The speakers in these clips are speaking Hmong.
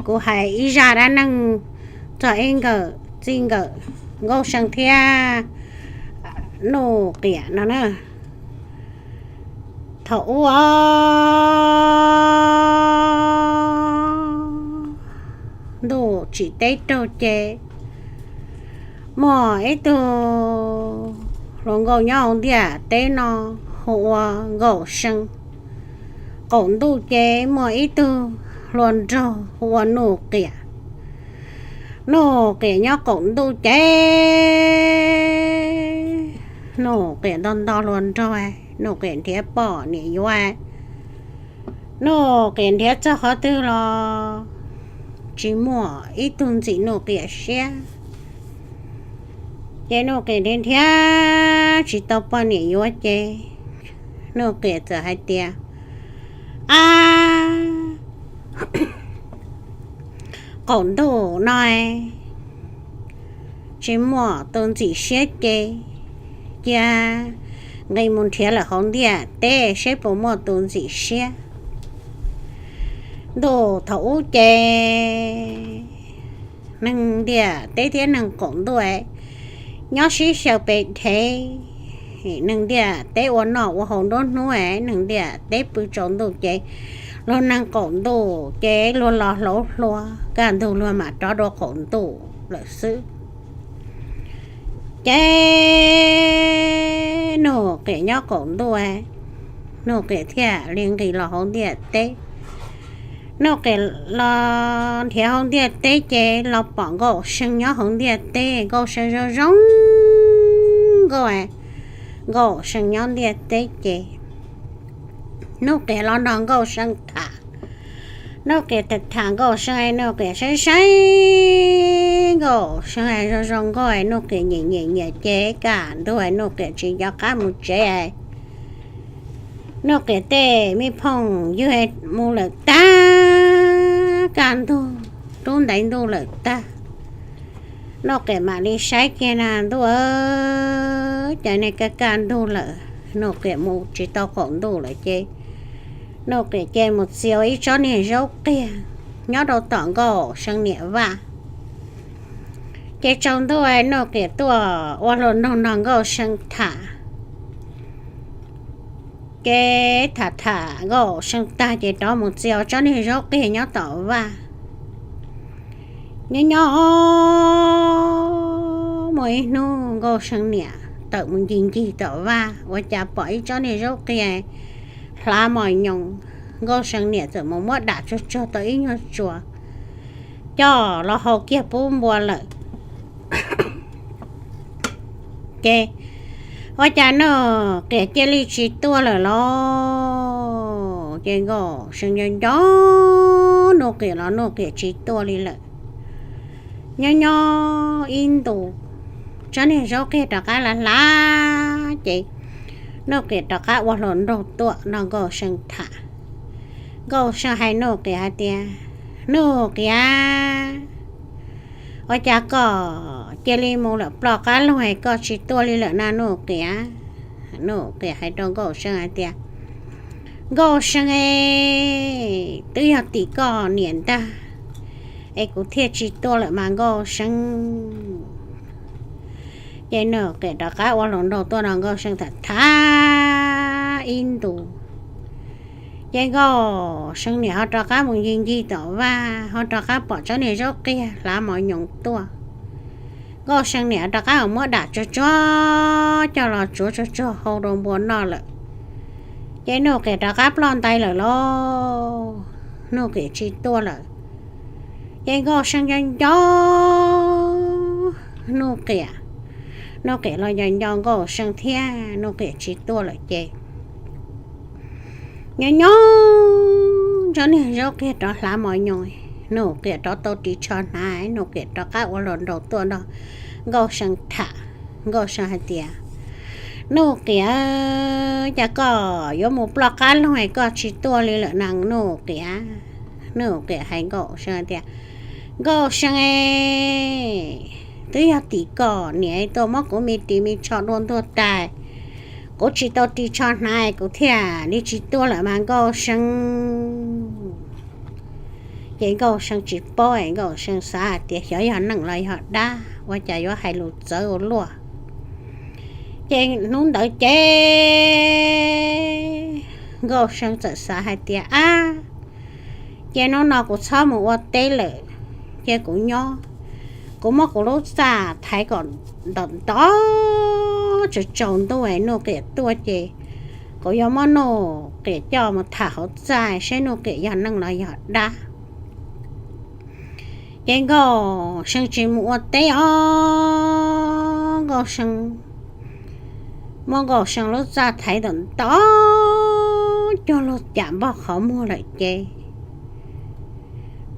kuv hais ib zaj dab neeg txog ib nkawm txij nkawm Nkauj See thiab Nuj Qiam no na. Thaum ub os, ntuj tsim teb raug ces muaj ib tug hluas nkauj nyob hauv ntiaj teb no hu ua Nkauj See. Qaum ntuj ces muaj ib tug hluas nraug hu ua Nuj Qiam. Nuj Qiam nyob qaum ntuj ces Nuj Qiam nto nto hluas nraug, Nuj Qiam nrhiav poj niam yuav, Nuj Qiam nrhiav txog qhov twg los tsis muaj ib tug ntxim Nuj Qiam siab. Ces Nuj Qiam nrhiav nrhiav tsis tau poj niam yuav ces Nuj Qiam txawm hais tias, ab, qaum ntuj no tsis muaj tus ntxim siab ces cia nqis mus nrhiav lawm hauv ntiaj teb seb puas muaj tus ntxim siab. Ntuj thaum ub ces neeg ntiaj teb thiab neeg qaum ntuj nyob sib xyaw pes dhev. Neeg ntiaj teb ua noj ua haus nruab hnub, neeg ntiaj teb pw tsaus ntuj ces luag neeg qaum ntuj ces luag los hlauv hlua, kaj ntug luag mam rov dua qaum ntuj lawm xwb. Ces Nuj Qiam nyob qaum ntuj, Nuj Qiam thiaj li nqis los hauv ntiaj teb. Nuj Qiam los nrhiav hauv ntiaj teb ces los pom Nkauj See nyob hauv ntiaj teb. Nkauj See zoo zoo nkauj, Nkauj See nyob ntiaj teb ces Nuj Qiam los nrog Nkauj See tham. Nuj Qiam tham tham Nkauj See, Nuj Qiam saib saib Nkauj See zoo zoo nkauj, Nuj Qiam nyiam nyiam nyiam ces kaj ntug Nuj Qiam tsis nco qab mus tsev. Nuj Qiam tej me phooj ywg mus lawm tag, kaj ntug rub ntev ntuj lawm tag. Nuj Qiam mam li saib kiag na, ntuj, cas niag kaj kaj ntug lawm, Nuj Qiam mus tsis tau qaum ntuj lawm ces Nuj Qiam cia mus txia ua ib tsob niag zaub qiag nyob rau tom Nkauj See niam vaj. Ces tsaus ntuj Nuj Qiam tuaj ua hluas nraug nrog Nkauj See tham. Ces tham tham Nkauj See tag ces rov mus txia ua tsob niag zaub qiag nyob tom vaj. Nyob nyob muaj ib hnub Nkauj See niam tawm mus ncig ncig tom vaj ua cas pom ib tsob niag zaub qiag hlav mos nyoos. Nkauj See niam txawm mus muab dam tsuag tsuag tau ib nyuag tsuas coj los hau kiag pub npua lawm. Ces ua cas Nuj Qiam cia li tsis tuaj lawm los? Ces Nkauj See nco nco Nuj Qiam los Nuj Qiam tsis tuaj li lawm. Nyob nyob ib ntus, tsob niag zaub qiag rov qab hlav hlav ces Nuj Qiam rov qab ua hluas nraug tuaj nrog Nkauj See tham. Nkauj See hais Nuj Qiam hais tias, Nuj Qiam, ua cas koj cia li mus lawm ploj qab loog es koj tsis tuaj li lawm na Nuj Qiam? Nuj Qiam hais rau Nkauj See hais tias, Nkauj See, twb yog tim koj niam ntag es kuv thiaj tsis tuaj lawm mas Nkauj See. Ces Nuj Qiam rov qab ua hluas nraug tuaj nrog Nkauj See tham tham ib ntus. Ces Nkauj See niam ho rov qab mus ncig ncig tom vaj, ho rov qab pom tsob niag zaub qiag hlav mos nyoos tuaj. Nkauj See niam rov qab mus muab dam tsuag tsuag coj los tsuav tsuag tsuag hau rau npua noj lawm. Ces Nuj Qiam rov qab ploj ntais lawm lauj, Nuj Qiam tsis tuaj lawm. Ces Nkauj See nco nco Nuj Qiam, Nuj Qiam los nco nco Nkauj See thiab, Nuj Qiam tsis tuaj lawm ces nyob nyob tsob niag zaub qiag rov hlav mos nyoos, Nuj Qiam rov tau ris tsho hnav, Nuj Qiam rov qab ua hluas nraug tuaj nrog Nkauj See tham. Nkauj See hais tias, Nuj Qiam, cas koj yuav mus ploj qab loog es koj tsis tuaj li lawm na Nuj Qiam? Nuj Qiam hais Nkauj See tias, Nkauj See, twb yog tim koj niam tuaj muab kuv me ris me tsho dua ntuag tas, kuv tsis tau ris tsho hnav kuv thiaj li tsis tuaj lawm mas Nkauj See. Ces Nkauj See tsis paub es Nkauj See xav hais tias xyov yog neeg los yog dab, ua cas yuav hais lus txawv ua luaj. Ces hnub ntawd ces Nkauj See txawm xav hais tias, ab, ces hnub no kuv txhob mus ua teb lawm, ces kuv nyob, kuv muab kuv lub txaj thaiv kom ntom nto, tsaus tsaus ntuj es Nuj Qiam tuaj ces kuv yuav muab Nuj Qiam coj mus tham hauv txaj seb Nuj Qiam yog neeg los yog dab. Ces Nkauj See tsis mus ua teb os, Nkauj See, muab Nkauj See lub txaj thaiv ntom nto cuag lug cam npog qhov muag lawm ces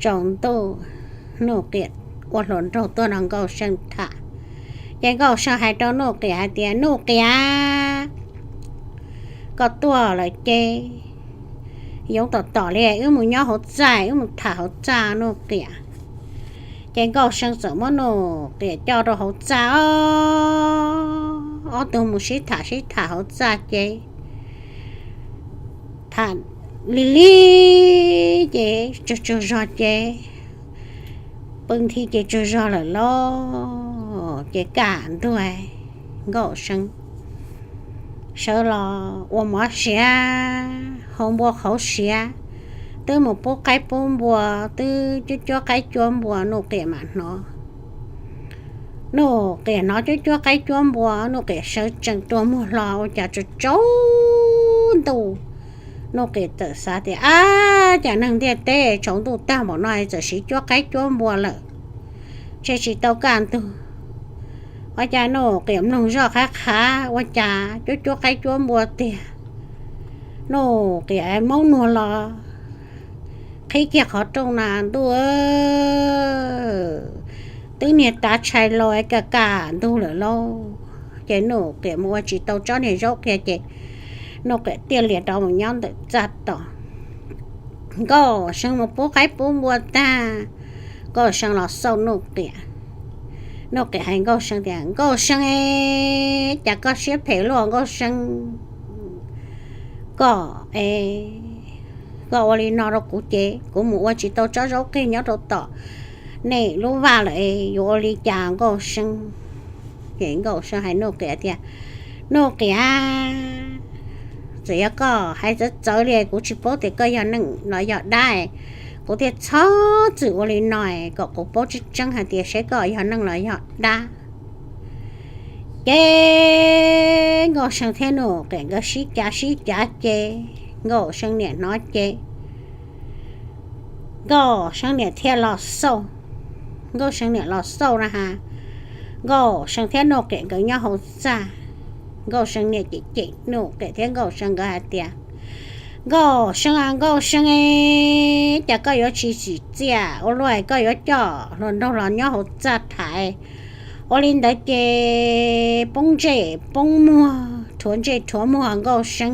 tsaus ntuj Nuj Qiam ua hluas nraug tuaj nrog Nkauj See tham. Ces Nkauj See hais rau Nuj Qiam hais tias, Nuj Qiam, koj tuaj lawm ces yoov tom tom li, wb mus nyob hauv txaj, wb mus tham hauv txaj, Nuj Qiam. Ces Nkauj See txawm muab Nuj Qiam coj rau hauv txaj os, ob tug mus sib tham sib tham hauv txaj ces tham lig lig ces tsaug tsaug zog ces pw nthi ces tsaug zog lawm lauj. Ces kaj ntug Nkauj See sawv los ua mov siav, hau npua qhauv siav, twb mus pub qaib pub npua, twb cuab cuab qaib cuab npua, Nuj Qiam mam hnov. Nuj Qiam hnov cuab cuab qaib cuab npua, Nuj Qiam sawv tsees rua muag hlo ua cas tsaus tsaus ntuj. Nuj Qiam txawm xav tias, ab, cas neeg ntiaj teb tsaus ntuj tag npaum no txawm siv cuab qaib cuab npua lawm, ntshe tsis tau kaj ntug. Ua cas Nuj Qiam mloog zoj qhav qhav ua cas cuab cuab qaib cuab npua tiag. Nuj Qiam maub nuag los qhib kiag qhov rooj na, ntuj, twb niag tav tshais los kaj kaj ntug lawm lauj. Ces Nuj Qiam mus ua tsis tau tsob niag zaub kiag ces Nuj Qiam tiaj lias rov mus nyob ntawm txaj tos. Nkauj See mus pub qaib pub npua tag, Nkauj See los xauj Nuj Qiam. Nuj Qiam hais Nkauj See tias, Nkauj See, cas koj siab phem luaj Nkauj See? Koj, koj ua li no rau kuv ces kuv mus ua tsis tau tsob zaub qig nyob rau tom nej lub vaj lawm, yuav ua li cas Nkauj See? Ces Nkauj See hais Nuj Qiam tias, Nuj Qiam, txawm yog koj hais txawv txawv li kuv tsis paub tias koj yog neeg los yog dab, kuv thiaj txhob txwm ua li no kom kuv paub tseeb tseeb hais tias seb koj yog neeg los yog dab. Ces Nkauj See thiab Nuj Qiam nkawd sib cav sib cav ces Nkauj See niam hnov ces Nkauj See niam thiaj los xauj. Nkauj See niam los xauj na has, Nkauj See thiab Nuj Qiam nkawd nyob hauv txaj. Nkauj See niam cem cem Nuj Qiam thiab Nkauj See nkawd hais tias, Nkauj See, Nkauj See, cas koj yuav tsis tsim txiaj ua luaj, koj yuav coj hluas nraug los nyob hauv txaj thaiv? Ua li ntawd ces poob ntsej poob muag, rhuav ntsej rhuav muag Nkauj See.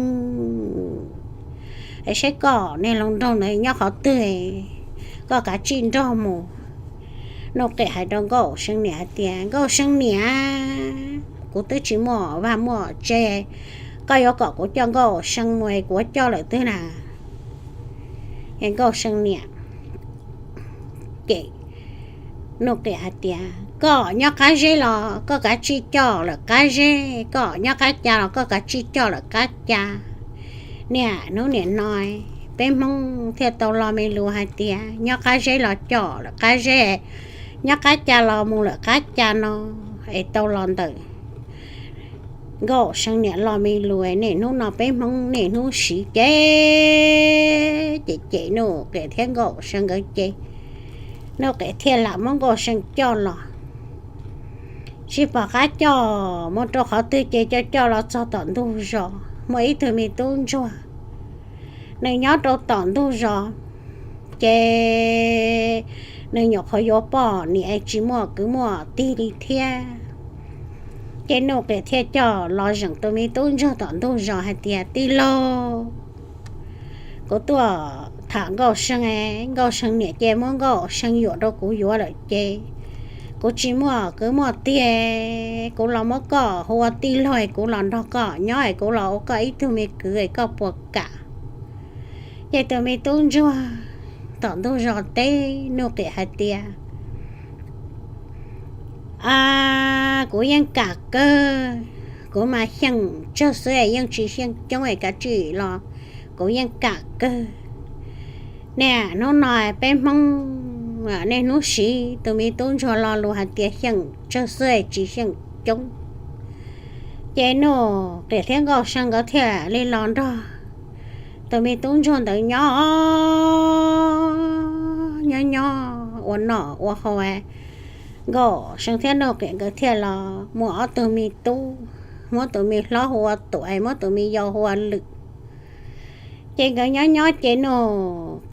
Es saib koj niag hluas nraug ntawd nyob qhov twg, koj kav tsij nrog mus. Nuj Qiam hais rau Nkauj See niam hais tias, Nkauj See niam, kuv twb tsis muaj vaj muaj tse, koj yuav kom kuv coj Nkauj See mus es kuv yuav coj lawm twg na? Es Nkauj See niam ces Nuj Qiam hais tias, koj nyob qab zeb los koj kav tsij coj lawm qab zeb, koj nyob qab ca los koj kav tsij coj lawm qab ca. Niaj hnub niam no peb Hmoob thiaj tau lo me lus hais tias nyob qab zeb los coj lawm qab zeb, nyob qab ca los mus lawm qab ca no, es tau los ntawm Nkauj See niam lo me lus. Niaj hnub no peb Hmoob niaj hnub siv ces cem cem Nuj Qiam thiab Nkauj See nkawd ces Nuj Qiam thiaj lam muab Nkauj See coj los. Tsis pom qab coj mus rau qhov twg ces coj coj los txog tom ntug zos, muaj ib tug me tub ntsuag, nws nyob rau tom ntug zos, ces nws nyuam qhuav yuav poj niam tsis muaj kwv muaj tij li thiab. Ces Nuj Qiam thiaj coj los zeem tus me tub ntsuag tom ntug zos hais tias, tij laug, kuv tuaj tham Nkauj See, Nkauj See niam ces muab Nkauj See yuam rau kuv yuav lawm ces kuv tsis muaj kwv muaj tij, kuv los muab koj hu ua tij laug, kuv los nrog koj nyob, kuv los ua koj ib tug me kwv, koj puas kam? Ces tus me tub ntsuag tom ntug zos teb, Nuj Qiam hais tias, A, kuv yeej kam kawg, kuv mas xyeem tsawg xwb es yeej tsis xyeem coob es kav tsij los kuv yeej kam kawg. Niaj hnub no peb Hmoob, niaj hnub siv tus me tub ntsuag lo lus hais tias xyeem tsawg xwb es tsis xyeem coob. Ces Nuj Qiam thiab Nkauj See nkawd thiaj li los nrog tus me tub ntsuag ntawd nyob, nyob nyob ua noj ua haus. Nkauj See thiab Nuj Qiam nkawd thiaj los muaj ob tug me tub, muab tus me hlob hu ua Tuam, muab tus me yau hu ua Lwm. Ces nkawd nyob nyob ces Nuj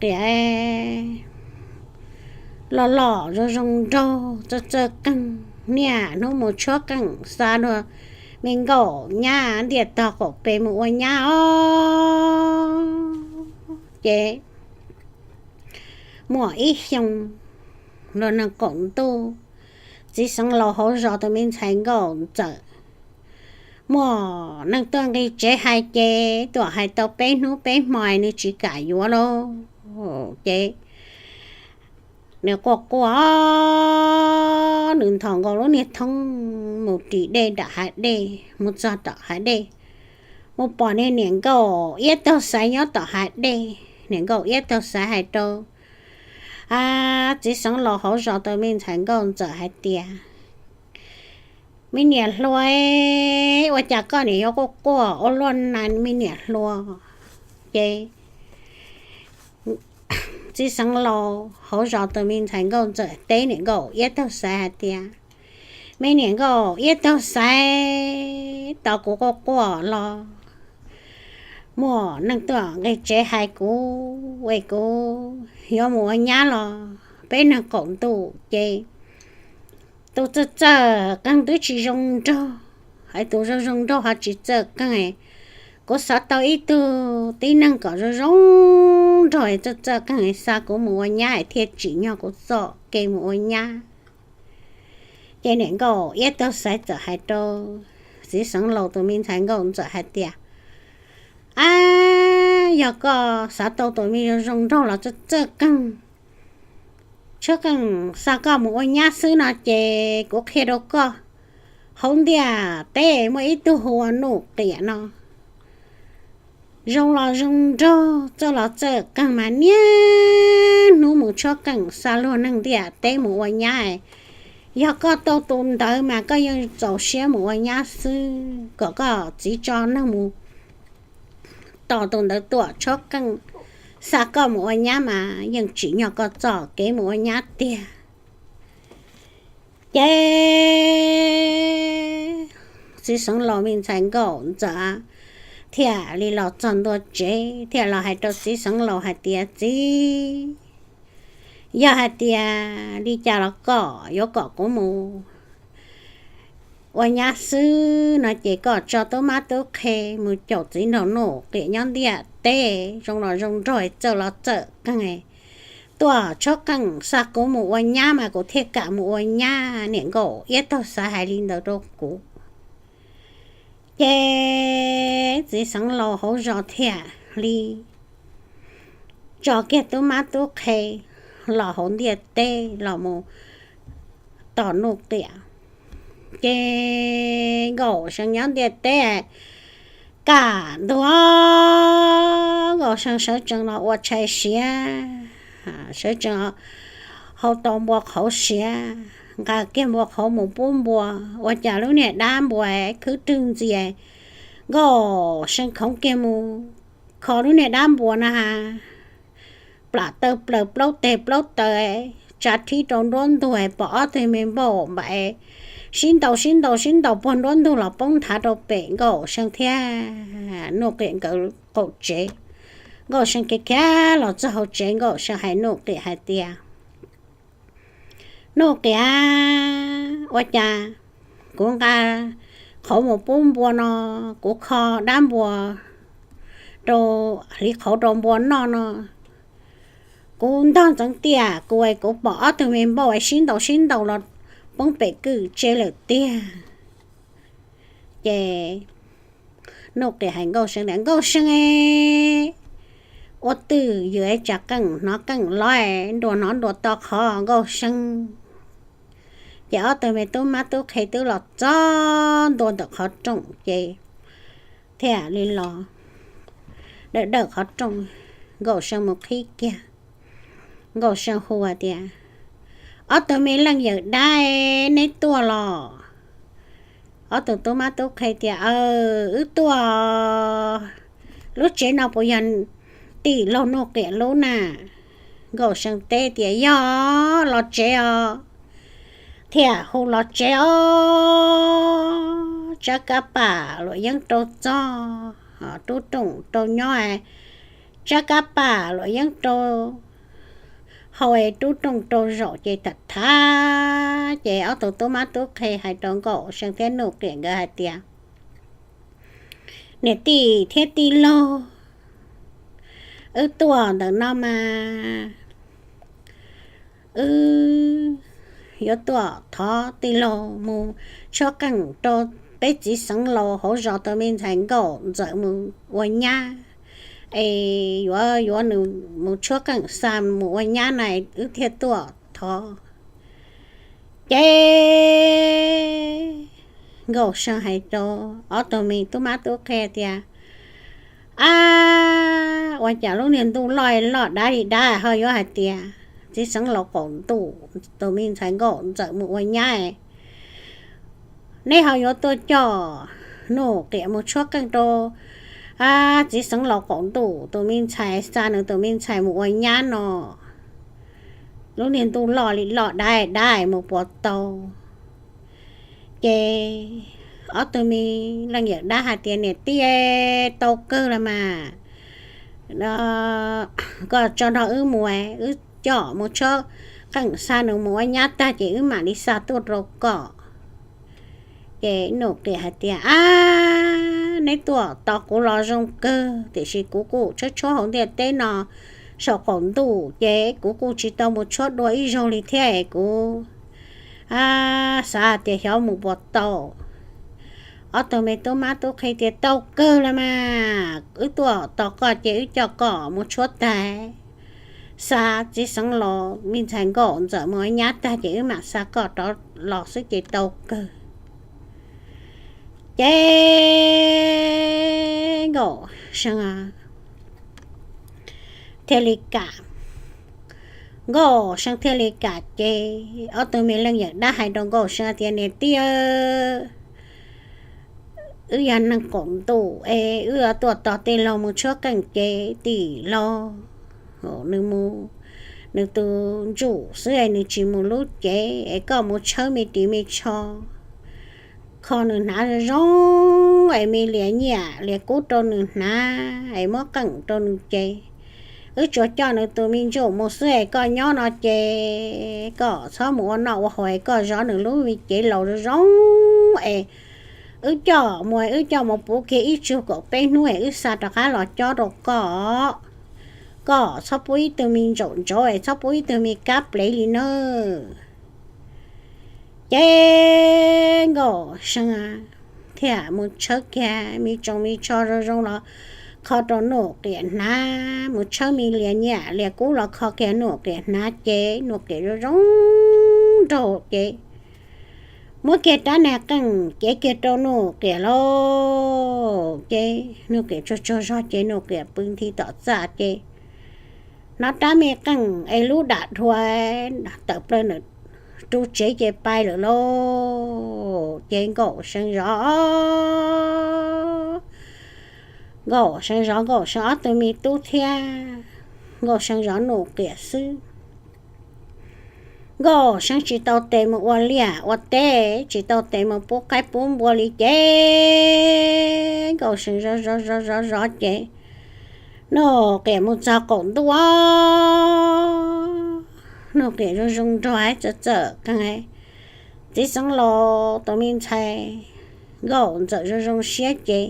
Qiam los los zoo zoo nraug, txawj txawj qeej, niaj hnub mus tshuab qeej xa luag me nkauj nyab ntiaj tog qaum pes mus ua nyab os. Ces muaj ib xyoo, luag neeg qaum ntuj, txiv xeev laus hauv zos tus me ntxhais Nkauj Ntxawm, muaj neeg tuaj nqis tsev hais ces Tuam hais tau peb hnub peb hmo nws tsis kam yuav lauj. Ces nws quaj quaj, nws nthos nkaus lub niag thoob mus ris dej nram hav dej, mus txog tom hav dej, mus pom niag niam nkauj iab taug xaiv nyob tom hav dej. Niam nkauj iab taug xaiv hais rau, a, txiv xeev laus hauv zos tus me ntxhais Nkauj Ntxawm hais tias, Me niam hluas, ua cas koj niam yuav quaj quaj ua luaj na me niam hluas? Ces txiv xeev laus hauv zos tus me ntxhais Nkauj Ntxawm teb niam nkauj iab taug xaiv hais tias, Me niam nkauj iab taug xaiv, tos kuv quaj quaj los muaj neeg tuaj nqis tsev hais kuv es kuv yuav mus ua nyab los peb neeg qaum ntuj ces tus txawj txawj qeej twb tsis zoo nraug, es tus zoo zoo nraug ho tsis txawj qeej. Kuv xav tau ib tug tib neeg kom zoo zoo nraug es txawj txawj qeej xa kuv mus ua nyab es thiaj tsim nyog kuv txoj kev mus ua nyab. Ces niam nkauj iab taug xaiv txawm hais rau txiv xeev laus tus me ntxhais Nkauj Ntxawm hais tias, A, yog koj xav tau tus me zoo zoo nraug los txawj txawj qeej, tshuab qeej xa koj mus ua nyab xwb no ces kuv qhia rau koj, hauv ntiaj teb muaj ib tug hu ua Nuj Qiam no, zoo los zoo nraug, txawj los txawj qeej mas niaj hnub mus tshuab qeej xa luag neeg ntiaj teb mus ua nyab. Yog koj tau tus ntawd mas koj yeej txaus siab mus ua nyab xwb, kom koj txiv tso neeg mus tos tus ntawd tuaj tshuab qeej xa koj mus ua nyab mas yeej tsim nyog koj txoj kev mus ua nyab tiag. Ces txiv xeev laus me ntxhais Nkauj Ntxawm thiaj li los txog ntua tsev thiaj los hais rau txiv xeev laus hais tias, Txiv, yog hais tias li cas los koj yuav kom kuv mus ua nyab xwb no ces koj tso tub mab tub qhe mus caum txiv nraug Nuj Qiam nyob ntiaj teb, zoo los zoo nraug, txawj los txawj qeej, tuaj tshuab qeej xa kuv mus ua nyab mas kuv thiaj kam mus ua nyab. Niam nkauj iab taug xaiv hais li ntawd rau kuv. Ces txiv xeev laus hauv zos thiaj li tso kiag tub mab tub qhe los hauv ntiaj teb los mus tos Nuj Qiam. Ces Nkauj See nyob ntiaj teb kaj ntug, Nkauj See sawv tsees los ua tshais siav, sawv tsees hau tau npua qhauv siav, nqa kiag npua qhauv mus pub npua. Ua cas lub niag dab npua khwb rwg ntxias, Nkauj See khoov kiag mus kho lub niag dab npua na has, plam taw plaws plaub teg plaub taw, tsa rhib rau nruab ntug, pom ob tug me npauj npaum sib ntaus sib ntaus sib ntaus puag nruab ntug los poob nthav rau pem Nkauj See thiab Nuj Qiam nkawd qaum tsev. Nkauj See khiav khiav los txog hauv tsev, Nkauj See hais Nuj Qiam hais tias, Nuj Qiam, ua cas kuv nqa qhauv mus pub npua no, kuv kho dab npua rau, hliv qhauv rau npua noj no, kuv ntog ntxeev tiaj kuv, kuv pom ob tug me npauj sib ntaus sib ntaus los poob pem kwj tse lawm tiag. Ces Nuj Qiam hais Nkauj See tias, Nkauj See, ua twj ywm tsam qeej hnov qeej lov, nruas hnov nruas to qhov Nkauj See. Ces ob tug me tub mab tub qhe twb los txog ntua ntawm qhov rooj ces thiaj li los dawm dawm qhov rooj, Nkauj See mus qhib kiag. Nkauj See hu hais tias, Ob tug me leej yawm dab, neb tuaj los? Ob tug tub mab tub qhe tias, Aw, wb tuaj. Lub tsev no puas yog tij laug Nuj Qiam lub na? Nkauj See teb tias, Yog, los tsev os. Thiaj hu los tsev os. Tsab kab pam luam yeeb rau txog, rub rooj rau nyob, tsab kab pam luam yeeb rau hau, rub rooj rau zaum ces tham tham ces ob tug tub mab tub qhe hais rau Nkauj See thiab Nuj Qiam nkawd hais tias, Niam tij thiab tij laug, wb tuaj ntawm no mas wb yuav tuaj thov tij laug mus tshuab qeej rau peb txiv xeev laus hauv zos tus me ntxhais Nkauj Ntxawm mus ua nyab, es yuav yuav nws mus tshuab qeej xa mus ua nyab na, wb thiaj tuaj thov. Ces Nkauj See hais rau ob tug me tub mab tub qhe tias, Ab, ua cas lub niag ntuj loj loj dav li dav ho yuav hais tias txiv xeev laus qaum ntuj tus me ntxhais Nkauj Ntxawm mus ua nyab, neb ho yuav tuaj coj Nuj Qiam mus tshuab qeej rau txiv xeev laus qaum ntuj tus me ntxhais, xa nws tus me ntxhais mus ua nyab no? Lub niag ntuj loj li loj dav dav mus puas tau? Ces ob tug me leej yawm dab hais tias, Niam tij, tau kawg los mas, koj tso nrog wb mus, wb coj mus tshuab qeej xa nws mus ua nyab tag ces wb mam li xa tuaj rau koj. Ces Nuj Qiam hais tias, Ab, neb tuaj tos kuv los zoo kawg, tiam sis kuv kuj tshuab tshuab hauv ntiaj teb no saum qaum ntuj ces kuv kuj tsis tau mus tshuab dua ib zaug li thiab es kuv xav tias xyov mus puas tau. Ob tug me tub mab tub qhe tias, Tau kawg los mas, wb tuaj tos koj ces wb coj koj mus tshuab tag, xa txiv xeev laus me ntxhais Nkauj Ntxawm mus ua nyab tag ces wb mam xa koj rov los xwb ces tau kawg. Ces Nkauj See thiaj li kam, Nkauj See thiaj li kam ces ob tug me leej yawm dab hais rau Nkauj See tias, Niam tij, wb yog neeg qaum ntuj es wb tuaj tos tij laug mus tshuab qeej ces tij laug nws mus nws tus ntsuj xwb es nws tsis mus lub cev es koj mus tshawb me ris me tsho kho nws hnav zoo zoo es me lias nyiaj lias kub rau nws hnav es muab qeej rau nws ces wb tsuas coj nws tus me ntsuj mus xwb es koj nyob no ces koj txhob mus ua noj ua haus es koj zov nws lub me cev laus zoo zoo es wb coj mus, wb coj mus puv kiag ib tsug kaum peb hnub es wb xa rov qab los cob rau koj. Koj txhob pub ib tug me ntsaum ntsauv es txhob pub ib tug me kab plev li nawb. Ces Nkauj See thiaj mus tshawb kiag me tsoos me tsho zoo zoo los kho rau Nuj Qiam hnav, mus tshawb me lias nyiaj lias kub los kho kiag Nuj Qiam hnav ces Nuj Qiam zoo zoo nraug ces muab kiag rab niag qeej cev kiag rau Nuj Qiam lauj. Ces Nuj Qiam tsaug tsaug zog ces Nuj Qiam pw nthi tom txaj ces hnov rab me qeej es lub dam dhua tawm plaws ntawm ru tsev ces pais lawm lauj. Ces Nkauj See zov, Nkauj See zov Nkauj See ob tug me tub thiab Nkauj See zov Nuj Qiam xwb. Nkauj See tsis tau tes mus ua liaj ua teb, tsis tau tes mus pub qaib pub npua li ces Nkauj See zov zov zov zov zov ces Nuj Qiam mus txog qaum ntuj, Nuj Qiam zoo zoo nraug txawm txawm qeej. Txiv Xeev Laus tus me ntxhais Nkauj Ntxawm zoo zoo siab ces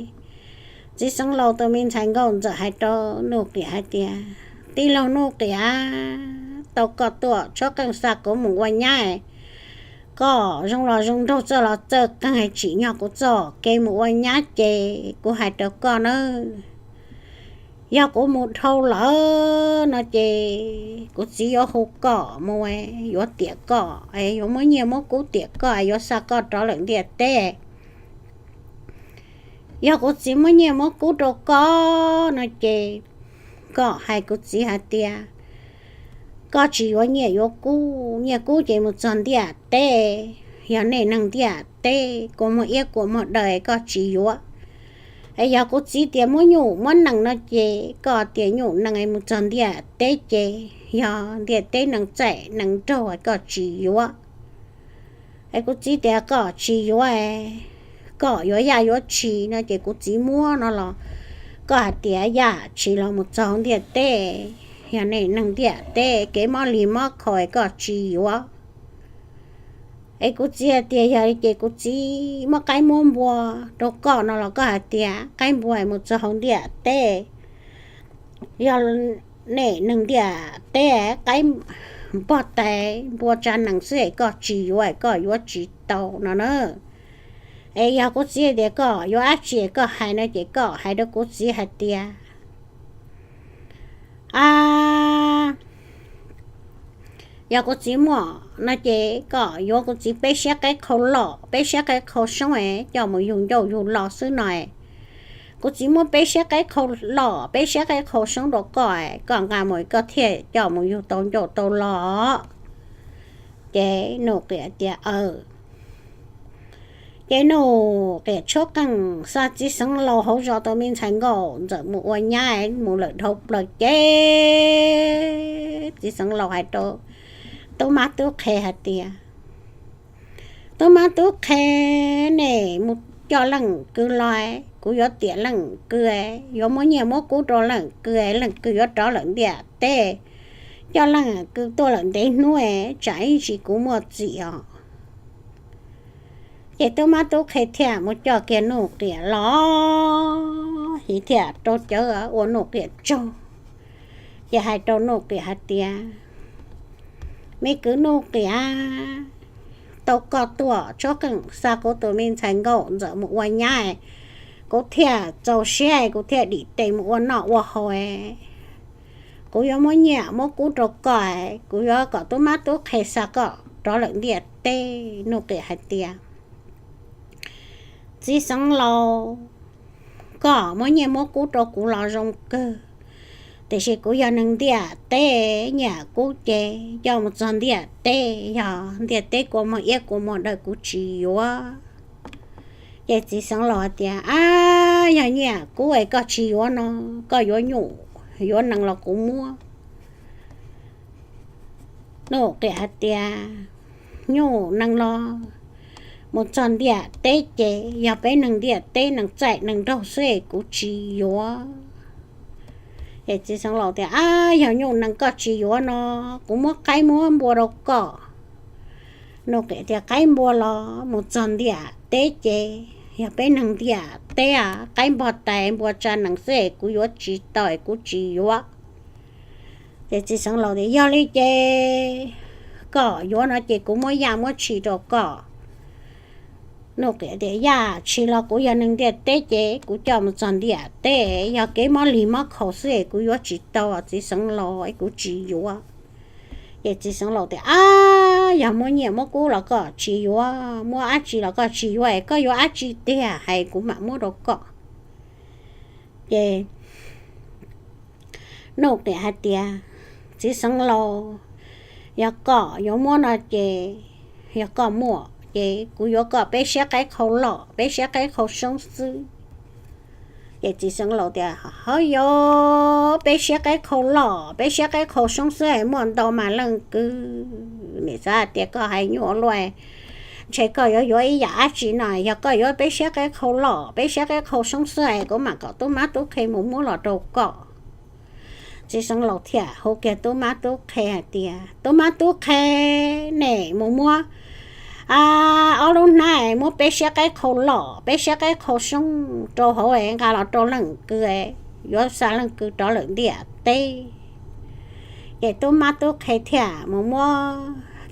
Txiv Xeev Laus tus me ntxhais Nkauj Ntxawm hais rau Nuj Qiam hais tias, Tij laug Nuj Qiam, tau koj tuaj tshuab qeej xa kuv mus ua nyab, koj zoo los zoo nraug txawj los txawj qeej, tsim nyog kuv txoj kev mus ua nyab ces kuv hais rau koj nawb. Yog kuv mus dhau lawm no ces kuv txiv yuav hu koj mus, yuav tiam koj, yuav muab nyiaj muab kub tiam koj, yuav xa koj rov lawm ntiaj teb. Yog kuv txiv muab nyiaj muab kub rau koj no ces koj hais kuv txiv hais tias koj tsis yuav nyiaj yuav kub, nyiaj kub ces mus txog ntiaj teb, yog nej neeg ntiaj teb kua muag iab kua muag daw koj tsis yuav. Es yog kuv txiv tias muab nyuj muab nees no ces koj tias nyuj nees mus txog ntiaj teb ces yog ntiaj teb neeg txaij neeg nraug koj tsis yuav. Es kuv txiv tias koj tsis yuav, koj yuav yaj yuav tshis no ces kuv txiv muab no los koj hais tias yaj tshis los mus txog ntiaj teb, yog nej neeg ntiaj teb kev mob lig mob khaus koj tsis yuav. Es kuv txiv hais tias yog li ces kuv txiv muab qaib muab npua rau koj no los koj hais tias qaib npua mus txog hauv ntiaj teb, yog nej neeg ntiaj teb qaib npua tais npua tsa nees xwb es koj tsis yuav, koj yuav tsis tau no na. Es yog kuv txiv tias koj yuav dab tsi koj hais no ces koj hais rau kuv txiv hais tias, a, yog kuv txiv muaj no ces koj yuav kuv txiv peb siab qaib qhau loj peb siab qaib qhau soob es coj mus yug ncauj yug lo xwb no. Kuv txiv muab peb siab qaib qhau loj peb siab qaib qhau soob rau koj, koj nqa mus koj thiaj coj mus yug tau ncauj tau lo. Ces Nuj Qiam tias aw. Ces Nuj Qiam tshuab qeej xa txiv xeev laus hauv zos tus me ntxhais nkauj ntxawm mus ua nyab mus lawm dhau plaws ces txiv xeev laus hais rau tub mab tub qhe hais tias, tub mab tub qhe, nej mus coj leej kwv los, kuv yuav tiam leej kwv, yuav muab nyiaj muab kub rau leej kwv, leej kwv yuav rov lawm ntiaj teb, coj leej kwv tuaj lawm ntev hnub, tsam ib ntsis kuv muaj txim os. Ces tub mab tub qhe thiaj mus coj kiag Nuj Qiam los, thiaj rau cawv ua Nuj Qiam tsaug. Ces hais rau Nuj Qiam hais tias, me kwv Nuj Qiam, tau koj tuaj tshuab qeej xa kuv tus me ntxhais nkauj ntxawm mus ua nyab, kuv thiaj txaus siab kuv thiaj dim tes mus ua noj ua haus. Kuv yuav muab nyiaj muab kub rau koj, kuv yuav kom tub mab tub qhe xa koj rov lawm ntiaj teb. Nuj Qiam hais tias, txiv xeev laus, koj muab nyiaj muab kub rau kuv los zoo kawg, tiam sis kuv yog neeg ntiaj teb, nyiaj kub ces coj mus txog ntiaj teb, yog ntiaj teb kua muag iab kua muag daw kuv tsis yuav. Ces txiv xeev laus hais tias, ab, yog nyiaj kub es koj tsis yuav no, koj yuav nyuj yuav nees los kuv muab. Nuj Qiam hais tias, nyuj nees los mus txog ntiaj teb ces yog peb neeg ntiaj teb neeg txaij neeg nraug xwb es kuv tsis yuav. Ces txiv xeev laus tias, ab, yog nyuj nees koj tsis yuav no, kuv muab qaib muab npua rau koj. Nuj Qiam tias, qaib npua los mus txog ntiaj teb ces yog peb neeg ntiaj teb, qaib npua tais npua tsa nees xwb es kuv yuav tsis tau es kuv tsis yuav. Ces txiv xeev laus tias, yog li ces koj yuav no ces kuv muab yaj muab tshis rau koj. Nuj Qiam tias, yaj tshis los kuv yog neeg ntiaj teb ces kuv coj mus txog ntiaj teb, yog kev mob lig mob khaus xwb es kuv yuav tsis tau, txiv xeev laus, kuv tsis yuav. Ces txiv xeev laus tias, ab, yog muab nyiaj muab kub los koj tsis yuav, muab dab tsi los koj tsis yuav, koj yuav dab tsi tiag hais kuv mam muab rau koj. Ces Nuj Qiam hais tias, txiv xeev laus, yog koj yuav muab no ces yog koj muaj ces kuv yuav koj peb siab qaib qhau loj peb siab qaib qhau soob xwb. Ces txiv xeev laus tias, hov, yog peb siab qaib qhau loj peb siab qaib qhau soob xwb es muaj ntau mas leej kwv, nim xav tias koj hais nyuaj luaj, ntshe koj yuav yuav ib yam dab tsi no, yog koj yuav peb siab qaib qhau loj peb siab qaib qhau soob xwb es kuv mam kom tub mab tub qhe mus muab los rau koj. Txiv xeev laus thiaj hu kiag tub mab tub qhe hais tias, tub mab tub qhe, nej mus muab ob lub hnab muab peb siab qaib qhau loj peb siab qaib qhau soob rau hauv nqa los rau leej kwv, yuav xa leej kwv rov lawm ntiaj teb. Ces tub mab tub qhe thiaj mus muab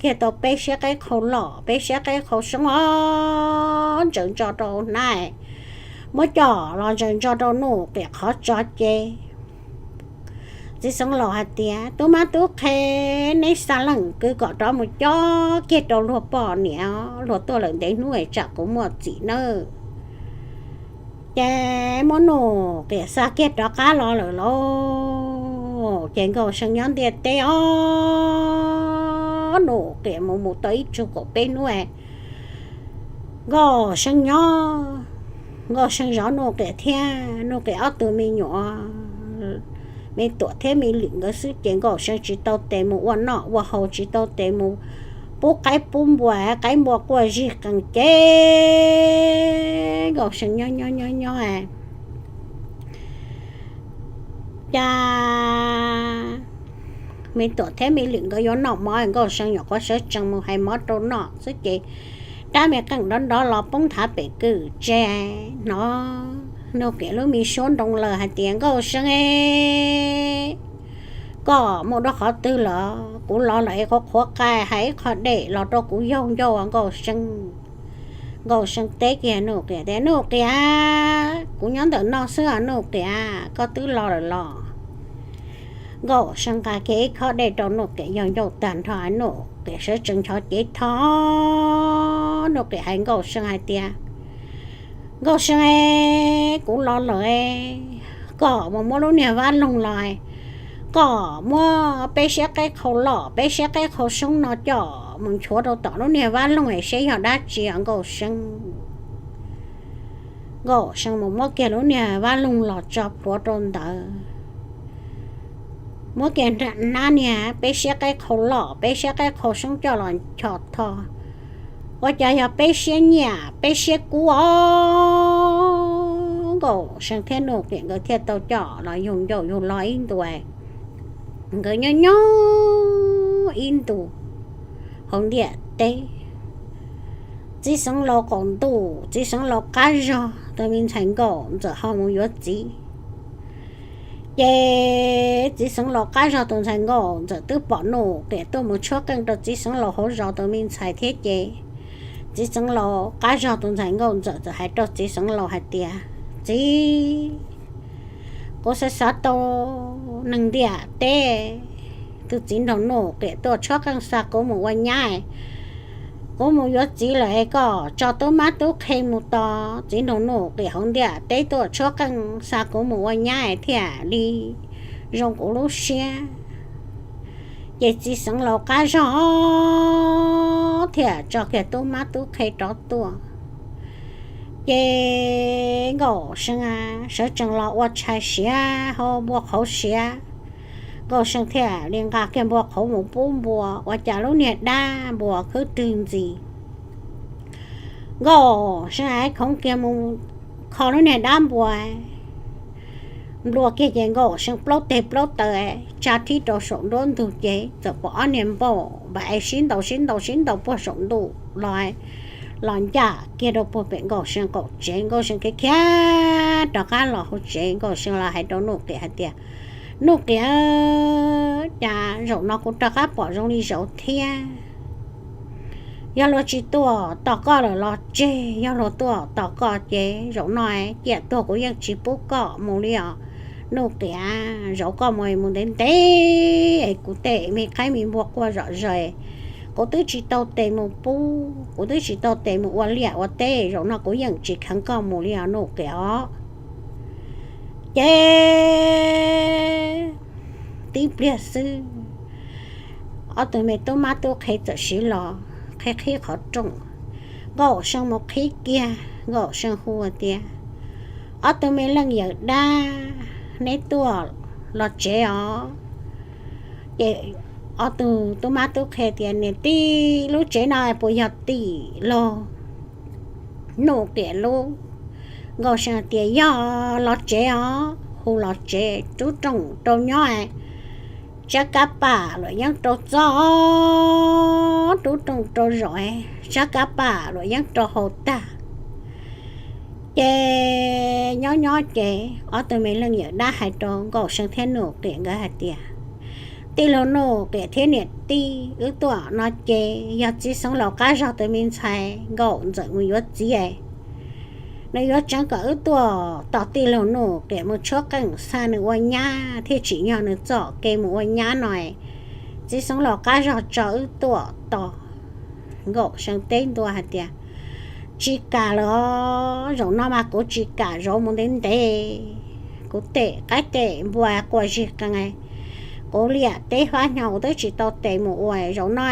kiag tau peb siab qaib qhau loj peb siab qaib qhau soob os, ntsaws ntso rau hnab, muab coj los ntsaws ntso rau Nuj Qiam qhov tso ces Txiv xeev laus hais tias, tub mab tub qhe, neb xa leej kwv kom rov mus cob kiag rau luag poj niam, luag tuaj lawm ntev hnub es tsam kuv muaj txim nawb. Ces muab Nuj Qiam xa kiag rov qab los lawm lauj. Ces Nkauj See nyob ntiaj teb os, Nuj Qiam mus mus tau ib tsug kaum peb hnub es Nkauj See nyob, Nkauj See zov Nuj Qiam thiab Nuj Qiam ob tug me nyuam, me tuam thiab me lwm nkawd xwb ces Nkauj See tsis tau tes mus ua noj ua haus, tsis tau tes mus pub qaib pub npua, qaib npua quaj zig qees ces Nkauj See nyob nyob nyob nyob cas me tuam thiab me lwm nkawd yuav noj mov, Nkauj See nyuam qhuav sawv tsees mus hais mov rau noj xwb ces dab me qeej nrov nrov los poob nthav pem kwj tse, hnov Nuj Qiam lub me suab nroo laws hais tias, Nkauj See, koj mus rau qhov twg lawm? Kuv los lawm es qhuav qhuav qai hais ib qho dej los rau kuv yaug ncauj Nkauj See. Nkauj See teb kiag Nuj Qiam tias, Nuj Qiam, kuv nyob ntawm no xwb os Nuj Qiam, koj twb los lawm los? Nkauj See nqa kiag ib khob dej rau Nuj Qiam yaug ncauj tag nrho, Nuj Qiam sawv tsees nchov cev thov Nuj Qiam hais Nkauj See hais tias, Nkauj See, kuv los lawm, koj mus muab lub niag vab loog los, koj muab peb siab qaib qhau loj peb siab qaib qhau soob no coj mus nchuav rau tom lub niag vab loog es seb yog dab tsi os Nkauj See. Nkauj See mus muab kiag lub niag vab loog los tso plhuav rau ntawd, muab kiag hnab niag peb siab qaib qhau loj peb siab qaib qhau soob coj los ncho tho, ua cas yog peb siab nyiaj peb siab kub os. Nkauj See thiab Nuj Qiam nkawd thiaj tau coj los yug ncauj yug lo ib ntu, nkawd nyob nyob ib ntu hauv ntiaj teb. Txiv xeev laus qaum ntuj, txiv xeev laus qab zog tus me ntxhais Nkauj Ntxawm ho mus yuav txiv. Ces txiv xeev laus qab zog tus ntxhais Nkauj Ntxawm twb pom Nuj Qiam tuaj mus tshuab qeej rau txiv xeev laus hauv zos tus me ntxhais thiab ces txiv xeev laus qab zog tus ntxhais Nkauj Ntxawm txawm hais rau txiv xeev laus hais tias, Txiv, kuv xav xav tau neeg ntiaj teb tus txiv nraug Nuj Qiam tuaj tshuab qeej xa kuv mus ua nyab, kuv mus yuav txiv lawm es koj tso tub mab tub qhe mus tos txiv nraug Nuj Qiam hauv ntiaj teb tuaj tshuab qeej xa kuv mus ua nyab thiaj li zoo kuv lub siab. Ces txiv xeev laus qab zog thiaj tso kiag tub mab tub qhe rov tuaj. Ces Nkauj See sawv tsees los ua tshais siav hau npua qhauv siav. Nkauj See thiaj li nqa kiag npua qhauv mus pub npua, ua cas lub niag dab npua khwb rwg ntxiv. Nkauj See khoov kiag mus kho lub niag dab npua, nplua kiag ces Nkauj See plaub teg plaub taw tsa thib rau saum nruab ntug ces txawm pom ob niag npauj npam es sib ntaus sib ntaus sib ntaus puag saum ntuj los, los ncaj kiag rau puag pem Nkauj See qaum tsev. Nkauj See khiav khiav rov qab los hauv tsev, Nkauj See los hais rau Nuj Qiam hais tias, Nuj Qiam, cas zaum no kuv rov qab pom zoo li zaum thiab. Yog luag tsis tuaj tos koj lawm los tseg, yog luag tuaj tos koj ces zaum no ciam tuag kuv yeej tsis pub koj mus li os. Nuj Qiam, zaum koj mus mus ntev ntev es kuv tej me qaib me npua quaj zom zaws, kuv twb tsis tau tes mus pub, kuv twb tsis tau tes mus ua liaj ua teb, zaum no kuv yeej tsis kheev koj mus li os Nuj Qiam os. Ces tib pliag xwb, ob tug me tub mab tub qhe txawm siv los qhib qhib qhov rooj. Nkauj See mus qhib kiag, Nkauj See hu tias, Ob tug me leej yawm dab, neb tuaj los tsev os? Ces ob tug tub mab tub qhe tias, Niam tij, lub tsev no puas yog tim laug Nuj Qiam lub? Nkauj See tias, Yog, los tsev os. Hu los tsev, rub rooj rau nyob, tsab kab pam luam yeeb rau txob, rub rooj rau zaum, tsab kab pam luam yeeb rau haus tag. Ces nyob nyob ces ob tug me leej yawm dab hais rau Nkauj See thiab Nuj Qiam nkawd hais tias, Tij laug Nuj Qiam thiab niam tij, wb tuaj no ces yog txiv xeev laus qab zog tus me ntxhais Nkauj Ntxawm mus yuav txiv es Nws yuav tseev kom wb tuaj tos tij laug Nuj Qiam mus tshuab qeej xa nws ua nyab thiaj tsim nyog nws txoj kev mus ua nyab no. Txiv Xeev Laus qab zog tso wb tuaj tos. Nkauj See teb ntua hais tias, Tsis kam lawm, zaum no mas kuv tsis kam, zov mus ntev ntev, kuv tes qaib tes npua quas zig qees, kuv liam teb fab nyo kuv twb tsis tau tes mus ua, zaum no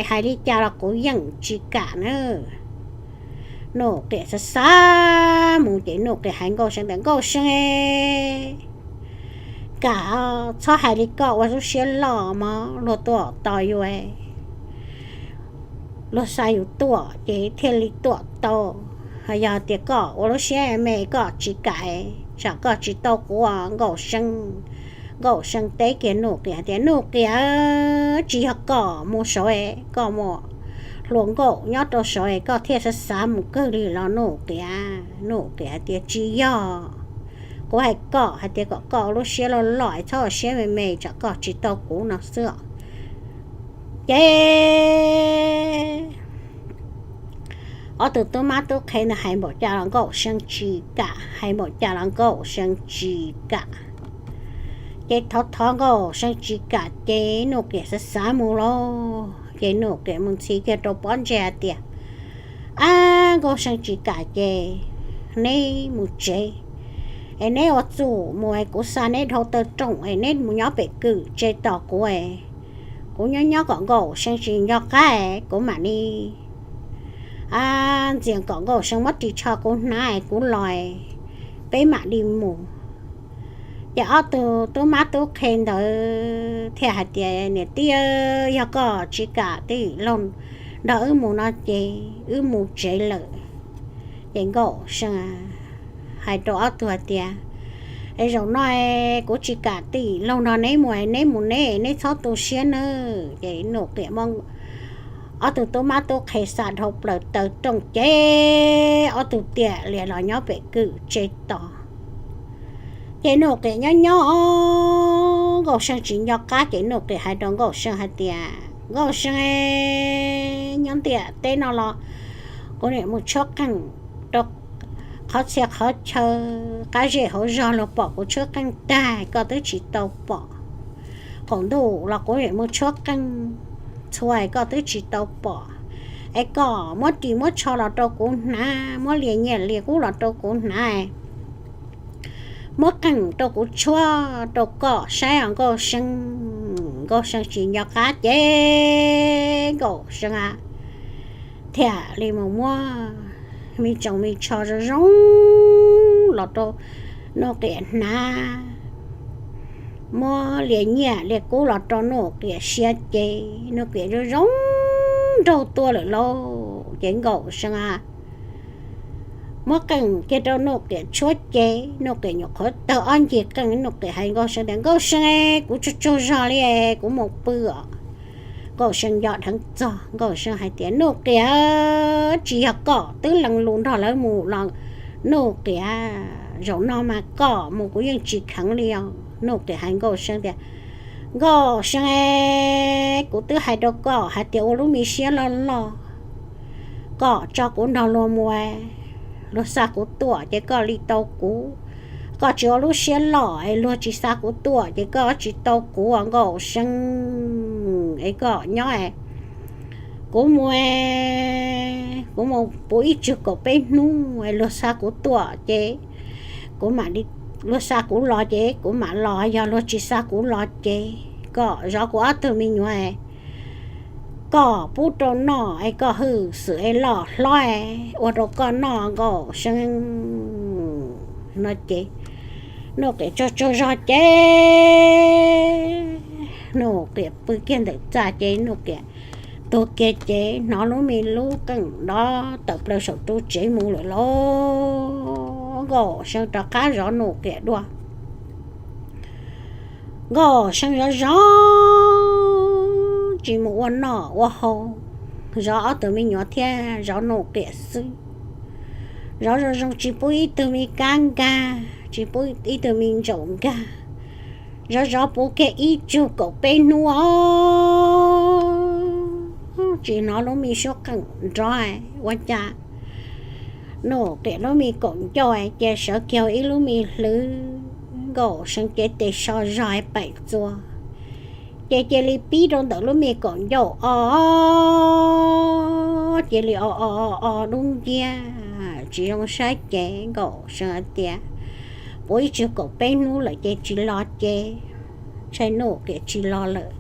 hais li cas los kuv yeej tsis kam na. Nuj Qiam xav xav mus ces Nuj Qiam hais Nkauj See tias, Nkauj See, kam, txhob hais li koj ua lub siab loj mog, luag tuaj tos yus, luag xa yus tuaj ces thiaj li tuaj tau. Yog tias koj ua lub siab me koj tsis kam, tsam koj tsis tau kuv, Nkauj See. Nkauj See teb kiag Nuj Qiam tias, Nuj Qiam, tsis yog koj mus saud, koj mus hluas nkauj nyob rau saud koj thiaj xav xav mus kawg li los Nuj Qiam? Nuj Qiam hais tias, Tsis yog, kuv hais koj hais tias kom koj ua lub siab loj loj, txhob ua siab me me, tsam koj tsis tau kuv no xwb. Ces ob tug tub mab tub qhe ntawd hais npaum cas los Nkauj See tsis kam, hais npaum cas los Nkauj See tsis kam. Ces thov thov Nkauj See tsis kam ces Nuj Qiam xav xav mus lauj, ces Nuj Qiam mus ntxhi kiag rau pob ntseg hais tias, Ab, Nkauj See tsis kam ces neb mus tsev es neb ua txuj mus es kuv xa neb dhau taw rooj es neb mus nyob pem kwm tsev tos kuv es kuv nyob nyob kom Nkauj See tsis nco qab es kuv mam li ntxias kom Nkauj See muab ris tsho kuv hnav es kuv los es peb mam li mus. Ces ob tug tub mab tub qhe ntawd thiaj hais tias, Niam tij, yog koj tsis kam tij laug nrog wb mus no ces wb mus tsev lawm. Ces Nkauj See hais rau ob tug hais tias, Es zaum no kuv tsis kam tij laug nrog neb mus, neb mus neb, neb txhob tu siab nawb. Ces Nuj Qiam, ob tug tub mab tub qhe xa dhau plaws taw rooj ces ob tug tiam li los nyob pem kwm tsev tos. Ces Nuj Qiam nyob nyob, Nkauj See tsis nco qab ces Nuj Qiam hais rau Nkauj See hais tias, Nkauj See, nyob ntiaj teb no los kuv niam mus tshuab qeej rau qhov txhia qhov chaw, qab zej hauv zog luag pom kuv tshuab qeej tag koj twb tsis tau pom. Qaum ntuj los kuv niam mus tshuab qeej txhua koj twb tsis tau pom. Es koj muab ris muab tsho los rau kuv hnav, muab lias nyiaj lias kub los rau kuv hnav, muab qeej rau kuv tshuab rau koj saib os Nkauj See. Nkauj See tsis nco qab ces Nkauj See thiaj li mus muab me tsoos me tsho zoo zoo los rau Nuj Qiam hnav, muab lias nyiaj lias kub los rau Nuj Qiam siav ces Nuj Qiam zoo zoo nraug tuaj lawm lauj. Ces Nkauj See muab qeej kiag rau Nuj Qiam tshuab ces Nuj Qiam nyuam qhuav tawg ob ncig qeej, Nuj Qiam hais Nkauj See tias, Nkauj See, kuv tsaug tsaug zog li, kuv mus pw os. Nkauj See nco dheev txog, Nkauj See hais tias, Nuj Qiam, tsis yog koj twb lees lus nrog lawv mus los Nuj Qiam, zaum no mas koj mus kuv yeej tsis kheev li os. Nuj Qiam hais Nkauj See tias, Nkauj See, kuv twb hais rau koj hais tias ua lub me siab loj loj, koj tso kuv nrog luag mus, luag xa kuv tuaj ces koj li tau kuv. Koj tsis ua lub siab loj es luag tsis xa kuv tuaj ces koj tsis tau kuv os Nkauj See. Es koj nyob es kuv mus, kuv mus puv ib tsug kaum peb hnub es luag xa kuv tuaj ces kuv mam li, luag xa kuv los ces kuv mam los, yog luag tsis xa kuv los ces koj zov kuv ob tug me nyuam, koj pub rau noj es koj hwj xwm es loj hlob ua rau koj noj Nkauj See. No ces Nuj Qiam tsaug tsaug zog ces Nuj Qiam pw kiag ntawm txaj ces Nuj Qiam tuag kiag ces hnov lub me lub qeej nrov tawm plaws saum ru tsev mus lawm lauj. Nkauj See rov qab zov Nuj Qiam dua. Nkauj See zov zov tsis mus ua noj ua haus, zov ob tug me nyuam thiab zov Nuj Qiam xwb. Zov zoo zoo tsis pub ib tug me kab nkag, tsis pub ib tug me ntsaum nkag. Zov zov puv kiag ib tsug kaum peb hnub os, tsis hnov lub me suab qeej nrov ua cas Nuj Qiam lub me kaum ncauj ces sawv kiag ua ib lub me hlwv, Nkauj See cev tes so zog paim txuas, ces cia li pib rau ntawm lub me kaum ncauj o, cia li o o o o dub nciab tsis zoo saib ces Nkauj See hais tias, puv ib tsug kaum peb hnub lawm ces tsis los ces, ntshai Nuj Qiam tsis los lawm.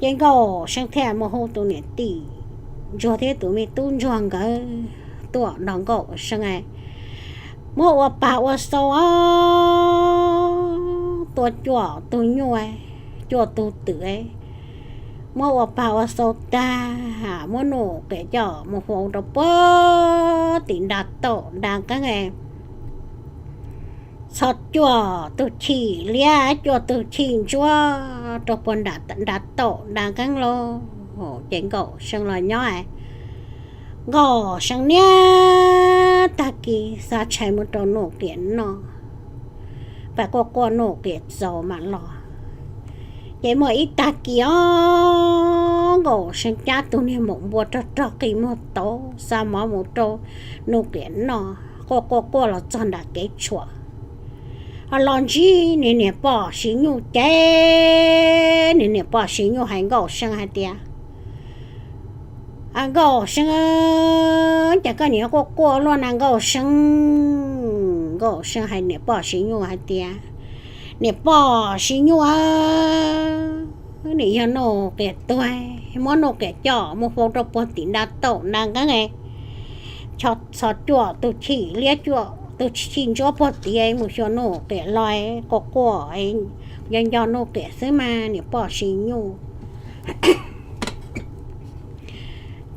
Ces Nkauj See thiaj mus hu tus niam tij ntsuag thiab tus me tub ntsuag nkawd tuaj nrog Nkauj See muab ua pag ua xau, tua cuaj tug nyuj, cuaj tug twm, muab ua pag ua xau tag, muab Nuj Qiam coj mus faus rau puag tim nra tauj nra nqeeb, txhos cuaj tug chim liab cuaj tug chim ntsuab rau puag nra tauj nra nqeeb lauj. Ces Nkauj See los nyob, Nkauj See niaj tag kis xa tshais mus rau Nuj Qiam noj, pab quaj quaj Nuj Qiam txaus mam los. Ces muaj ib tag kis os, Nkauj See cab tug niag maum npua rog rog qi muag tauv xa mov mus rau Nuj Qiam noj, quaj quaj quaj los txog nram kev tshuam, ho los ntsib nws niam poj Siv Nyuj ces nws niam poj Siv Nyuj hais Nkauj See hais tias, Nkauj See, cas koj niam quaj quaj luaj na Nkauj See? Nkauj See hais niam poj Siv Nyuj hais tias, niam poj Siv Nyuj, nim yog Nuj Qiam tuag, muab Nuj Qiam coj mus faus rau puag tim nra tauj nra nqeeb, txhos cuaj tug chim liab cuaj tug chim ntsuab puag tid, mus xyuas Nuj Qiam los quaj quaj, nco nco Nuj Qiam xwb mas niam poj Siv Nyuj.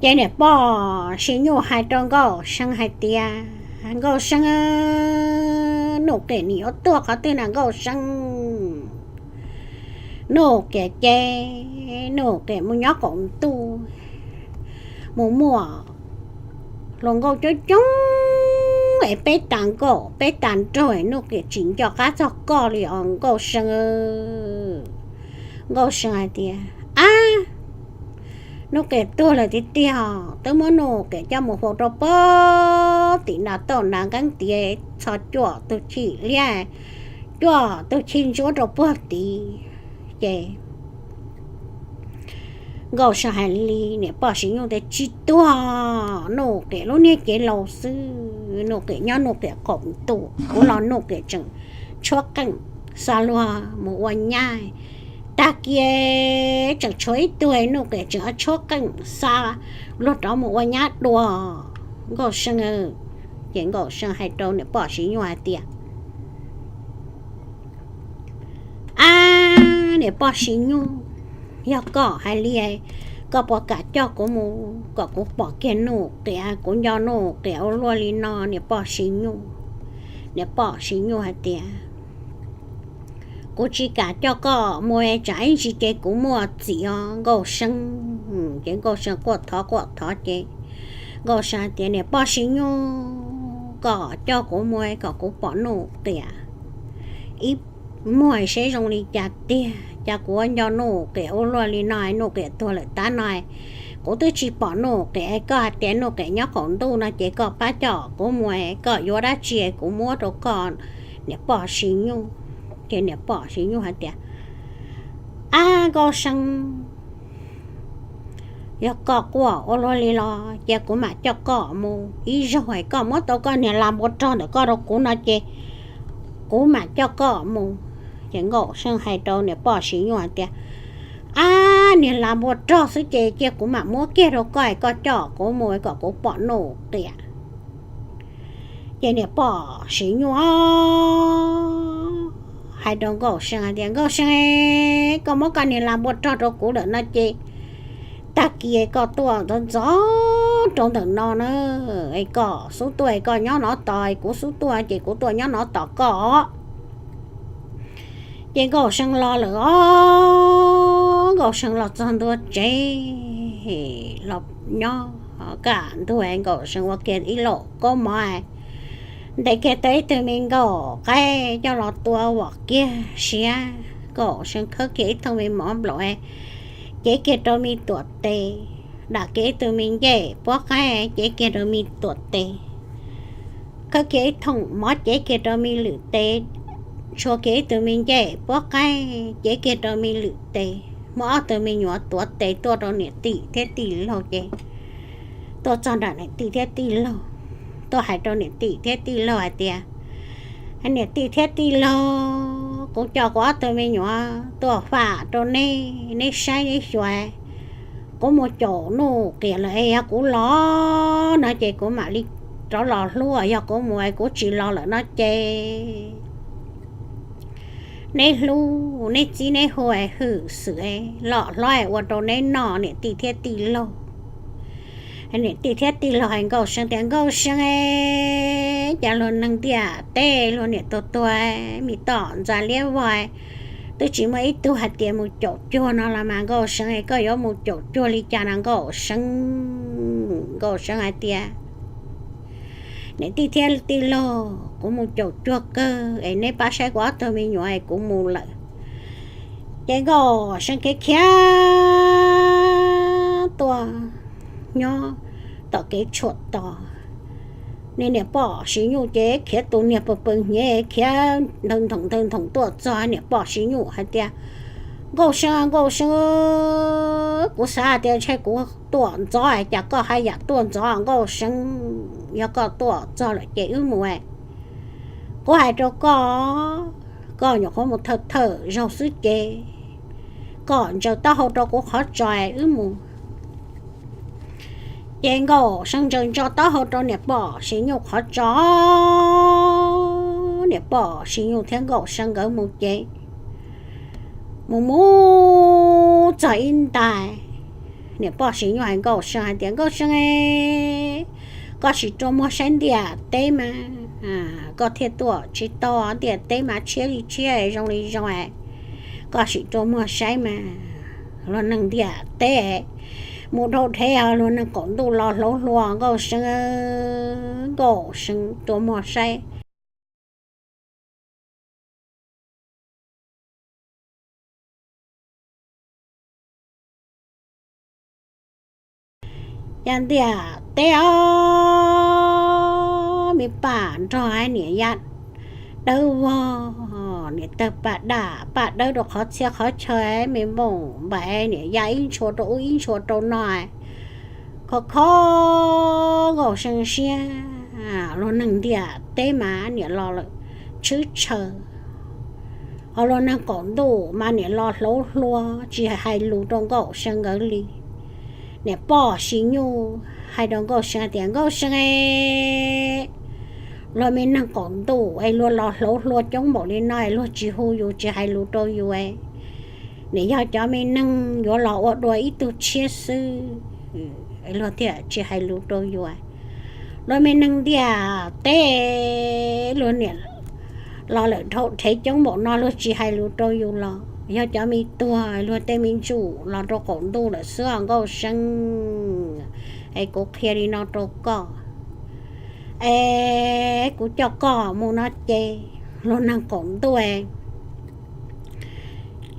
Ces niam poj Siv Nyuj hais rau Nkauj See hais tias, Nkauj See, Nuj Qiam nim yuav tuag qhov twg na Nkauj See? Nuj Qiam ces Nuj Qiam mus nyob qaum ntuj, mus muaj hluas nkauj coob coob es peb tas nkauj peb tas nraug, Nuj Qiam tsis nco qab txog koj li os Nkauj See. Nkauj See hais tias, ab, Nuj Qiam tuag lawm tiag tiag, twb muab Nuj Qiam coj mus faus rau puag tim nram tauj nram nqeeb tid, txhos cuaj tug chim liab cuaj tug chim ntsuab rau puag tid. Ces Nkauj See hais li niam poj Siv Nyuj tias, tsis tuag, Nuj Qiam lub niag cev laus xwb, Nuj Qiam nyob Nuj Qiam qaum ntuj, kuv los Nuj Qiam tseem tshuab qeej xa luag mus ua nyab, tag kis tseem tshuav ib tug Nuj Qiam tseem tshuab qeej xa luag rov mus ua nyab dua Nkauj See. Ces Nkauj See hais rau niam poj Siv Nyuj hais tias, ab, niam poj Siv Nyuj, yog koj hais li, koj puas kam coj kuv mus kom kuv pom kiag Nuj Qiam, kuv nco Nuj Qiam ua luaj li no niam poj Siv Nyuj? Niam poj Siv Nyuj hais tias, kuv tsis kam coj koj mus, tsam ib ntsis ces kuv muaj txim os Nkauj See. Ces Nkauj See quaj thov quaj thov ces Nkauj See hais tias, niam poj Siv Nyuj, koj coj kuv mus kom kuv pom Nuj Qiam ib muag seb zoo li cas tiag, cas kuv nco Nuj Qiam ua luaj li no, Nuj Qiam tuag lawm tab no kuv twb tsis pom Nuj Qiam, koj hais tias Nuj Qiam nyob qaum ntuj no ces koj pab coj kuv mus, koj yuav dab tsi kuv muab rau koj niam poj Siv Nyuj. Ces niam poj Siv Nyuj hais tias, ab Nkauj See, yog koj quaj ua luaj li los cia kuv mam coj koj mus ib zaug, koj muab tau koj niag las npua rog ntawm koj rau kuv no ces kuv mam coj koj mus. Ces Nkauj See hais rau niam poj Siv Nyuj hais tias, ab, niag las npua rog xwb ces cia kuv mam muab kiag rau koj, koj coj kuv mus kom kuv pom Nuj Qiam. Ces niam poj Siv Nyuj hais rau Nkauj See hais tias, Nkauj See, koj muab koj niag las npua rog rau kuv lawm no ces tag kis koj tuaj ntxov ntxov rau ntawm no na, es koj xub tuaj es koj nyob no tos, kuv xub tuaj ces kuv tuaj nyob no tos koj. Ces Nkauj See los lawm os, Nkauj See los txog ntua tsev los nyob kaj ntug, Nkauj See ua kiag ib lauj kaub mov, ntes kiag tau ib tug me nkauj qaib coj los tua vom kiag siav, Nkauj See khawb kiag ib thooj me mov nplaum, cev kiag rau me tuam tes, dam kiag ib tug me ncej puab qaib cev kiag rau me tuam tes, khawb kiag ib thooj mov cev kiag rau me lwm tes, tshuav kiag ib tug me ncej puab qaib cev kiag rau me lwm tes, muab ob tug me nyuam tuav tes tuaj rau niam tij thiab tij laug ces tuaj txog nram niam tij thiab tij laug, tuaj hais rau niam tij thiab tij laug hais tias, niam tij thiab tij laug, kuv coj kuv ob tug me nyuam tuaj fam rau neb, neb saib neb xyuas, kuv mus caum Nuj Qiam lawm es yog kuv los no ces kuv mam li rov los hlub, yog kuv mus es kuv tsis los lawm no ces neb hlub neb txib neb hu es hwm xwm es lom hlob es ua rau neb noj niam tij thiab tij laug. Niam tij thiab tij laug hais Nkauj See tias, Nkauj See, cas luag neeg ntiaj teb luag niam tuag tuag, me tom ntxa liab vog, twb tsis muaj ib tug hais tias mus caum cuag no los mas Nkauj See, koj yuav mus caum cuag li cas no Nkauj See? Nkauj See hais tias, niam tij thiab tij laug, kuv mus caum cuag kawg es neb pab saib kuv ob tug me nyuam es kuv mus lawm. Ces Nkauj See khiav khiav tuaj nyob tom kev tshuam tos. Niag niam poj Siv Nyuj ces khiav tus niag pw pw hnyev khiav nthawv nthoom nthawv nthoom tuaj txog niam poj Siv Nyuj hais tias, Nkauj See, Nkauj See, kuv xav tias ntshe kuv tuaj ntxov es cas koj haj yam tuaj ntxov Nkauj See. Yog koj tuaj txog lawm ces wb mus. Kuv hais rau koj, koj nyuam qhuav mus thawj thawj zaug xwb ces koj ntsaws taub hau rau kuv qhov tsos wb mus. Ces Nkauj See ntsaws ntso taub hau rau niam poj Siv Nyuj qhov tsos, niam poj Siv Nyuj thiab Nkauj See nkawd mus ces mus mus txog ib ntais, niam poj Siv Nyuj hais Nkauj See hais tias, Nkauj See, koj sim rua muag saib ntiaj teb mas, koj thiaj tuaj tsis tau, ntiaj teb mas tshiab li tshiab zoo li zoo. Koj sim rua muag saib mas, luag neeg ntiaj teb mus dhau dhev, luag neeg qaum ntuj los hlauv hlua Nkauj See, Nkauj See rua muag saib. Yog ntiaj teb os, me paj nrog niam yaj dawb vog, niam tawg paj daj paj dawb rau qhov txhia qhov chaw, me npauj npaim niam yaj ib ntshua rau ub ib ntshua rau no, khov kho Nkauj See siab. Luag neeg ntiaj teb mas niam los lawm tshwb tshaw, ho luag neeg qaum ntuj mas niam los hlauv hlua tsis hais lus rau Nkauj See nkawd li. Niam poj Siv Nyuj hais rau Nkauj See tias, Nkauj See, luag me neeg qaum ntuj es luag los hlauv hlua coob npaum li no es luag tsis hu yus tsis hais lus rau yus, niam yog cov me neeg yuav los ua dua ib tug tshiab xwb, luag thiaj tsis hais lus rau yus. Luag me neeg ntiaj teb luag niam los lawm dhau dhev coob npaum no luag tsis hais lus rau yus los yog cov me tuag luag tej me ntsuj los rau qaum ntuj lawm xwb os Nkauj See. Es kuv qhia li no rau koj, es kuv coj koj mus no ces luag neeg qaum ntuj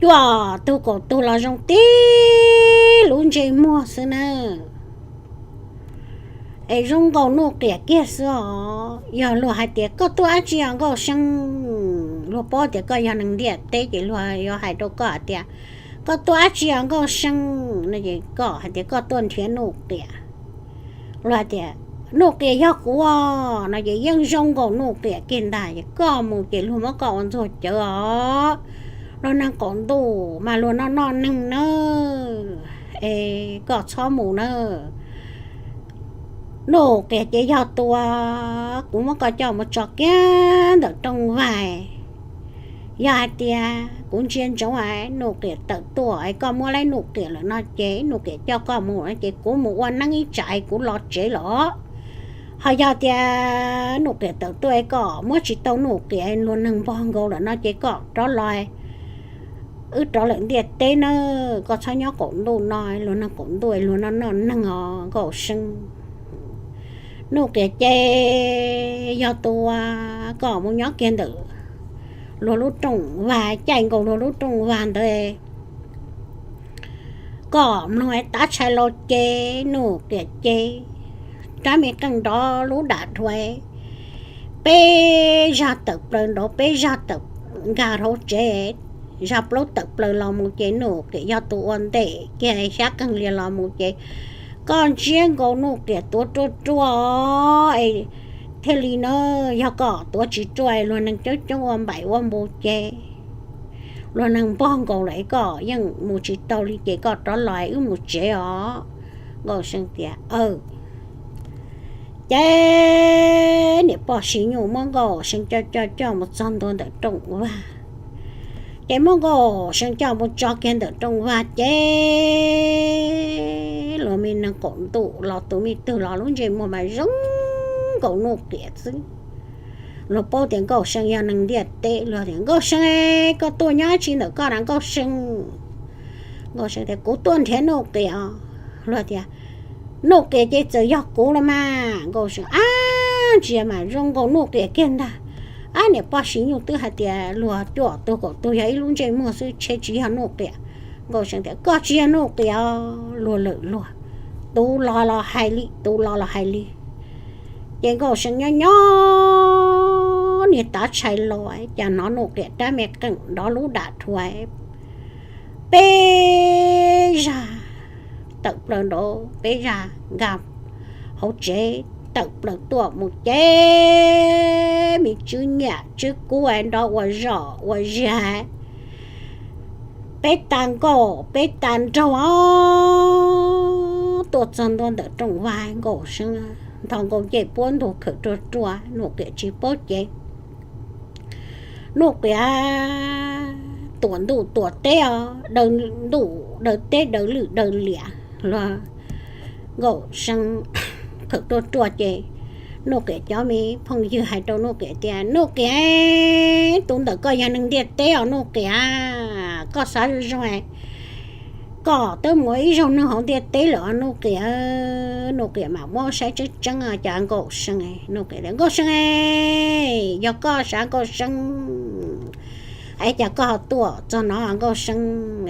cuaj tug kaum tug los zoo tib lub ntsej muag xwb na. Es zoo nkaus Nuj Qiam kiag xwb os. Yog luag hais tias koj tuaj dab tsi os Nkauj See, luag paub tias koj yog neeg ntiaj teb ces luag yuav hais rau koj hais tias, koj tuaj dab tsi os Nkauj See, no ces koj hais tias koj tuaj nrhiav Nuj Qiam. Luag hais tias Nuj Qiam yog kuv os, no ces yeej zoo nkaus Nuj Qiam kiag ntag. Ces koj mus ces luag muab koj ua ntxuag cawv os. Luag neeg qaum ntuj mas luag noj noj neeg na, es koj txhob mus na. Nuj Qiam ces yog tus kuv muab koj coj mus tso kiag ntawm rooj vag. Yog hais tias kuv ntsia ntsoov Nuj Qiam tawm tuaj es koj muab laib Nuj Qiam lawm no ces Nuj Qiam coj koj mus no ces kuv mus ua neeb ib tsam es kuv los tsev los. Ho yog tias Nuj Qiam tawm tuaj es koj muab tsis tau Nuj Qiam, luag neeg npog nkaus lawm no ces koj rov los, wb rov lawm ntiaj teb na, koj txhob nyob qaum ntuj no, luag neeg qaum ntuj luag noj noj neeg os Nkauj See. Nuj Qiam ces yog tus koj mus nyob kiag ntawm luag lub rooj vag, caij nkaus luag lub rooj vag ntawd. Koj mloog tav tshais laus ces Nuj Qiam ces rab me qeej nrov lub dam dhuav, peb zaj tawm plaws nraud, peb zaj tawm nkag hauv tsev, zaj plaub tawm plaws los mus ces Nuj Qiam yog tus ua ntej kiag xyab qeeg lias los mus ces, koj ntsiab nkaus Nuj Qiam tuav ruaj ruaj es thiaj li na, yog koj tuav tsis ruaj luag neeg coob coob ua npaim ua npus ces luag neeg npog nkaus lawm koj yeej mus tsis tau li ces koj rov los wb mus tsev os. Nkauj See tias, aw. Ces niam poj Siv Nyuj muab Nkauj See coj coj coj mus txog ntua ntawm rooj vag. Ces muab Nkauj See coj mus tso kiag ntawm rooj vag ces luag me neeg qaum ntuj los tus me twg los lub ntsej muag mas zoo nkaus Nuj Qiam xwb. Luag paub tias Nkauj See yog neeg ntiaj teb, luag tias, Nkauj See, koj tuaj nyob tsi ntawm koj na Nkauj See? Nkauj See tias, kuv tuaj nrhiav Nuj Qiam. Luag tias, Nuj Qiam ces txawm yog kuv los mas. Nkauj See, ab, ntsia mas zoo nkaus Nuj Qiam kiag ntag. Ab, niam poj Siv Nyuj twb hais tias luag cuaj tug kaum tug yog ib lub ntsej muag xwb, tsheb tsis yog Nuj Qiam. Nkauj See tias, koj tsis yog Nuj Qiam. Luag lawm luag, tus los los hais li, tus los los hais li. Ces Nkauj See nyob nyob niag tav tshais los cas hnov Nuj Qiam rab me qeej nrov lub dam rhuav, peb zaj tawm plaws nraud, peb zaj nkag hauv tsev tawm plaws tuaj mus ces me tswb nyiaj tswb kub nrov ua zom ua ziag, peb tag nkauj peb tag nraug tuaj txog ntua ntawm rooj vag. Nkauj See nthos nkaus ncej puab ntug khawm ruaj ruaj, Nuj Qiam tsis paub cev. Nuj Qiam tuam ntuj tuam teb os, daws ntuj daws teb daws lwj daws liam los Nkauj See khawm ruaj ruaj ces Nuj Qiam cov me phooj ywg hais rau Nuj Qiam tias, Nuj Qiam, tus ntawm koj yog neeg ntiaj teb os Nuj Qiam, koj xav zoo zoo, koj twb mus ib zaug neeg hauv ntiaj teb lawm os Nuj Qiam. Nuj Qiam mam muab saib tseeb tseeb cas Nkauj See, Nuj Qiam tias, Nkauj See, yog koj sav Nkauj See, es cas koj ho tuaj txog no Nkauj See,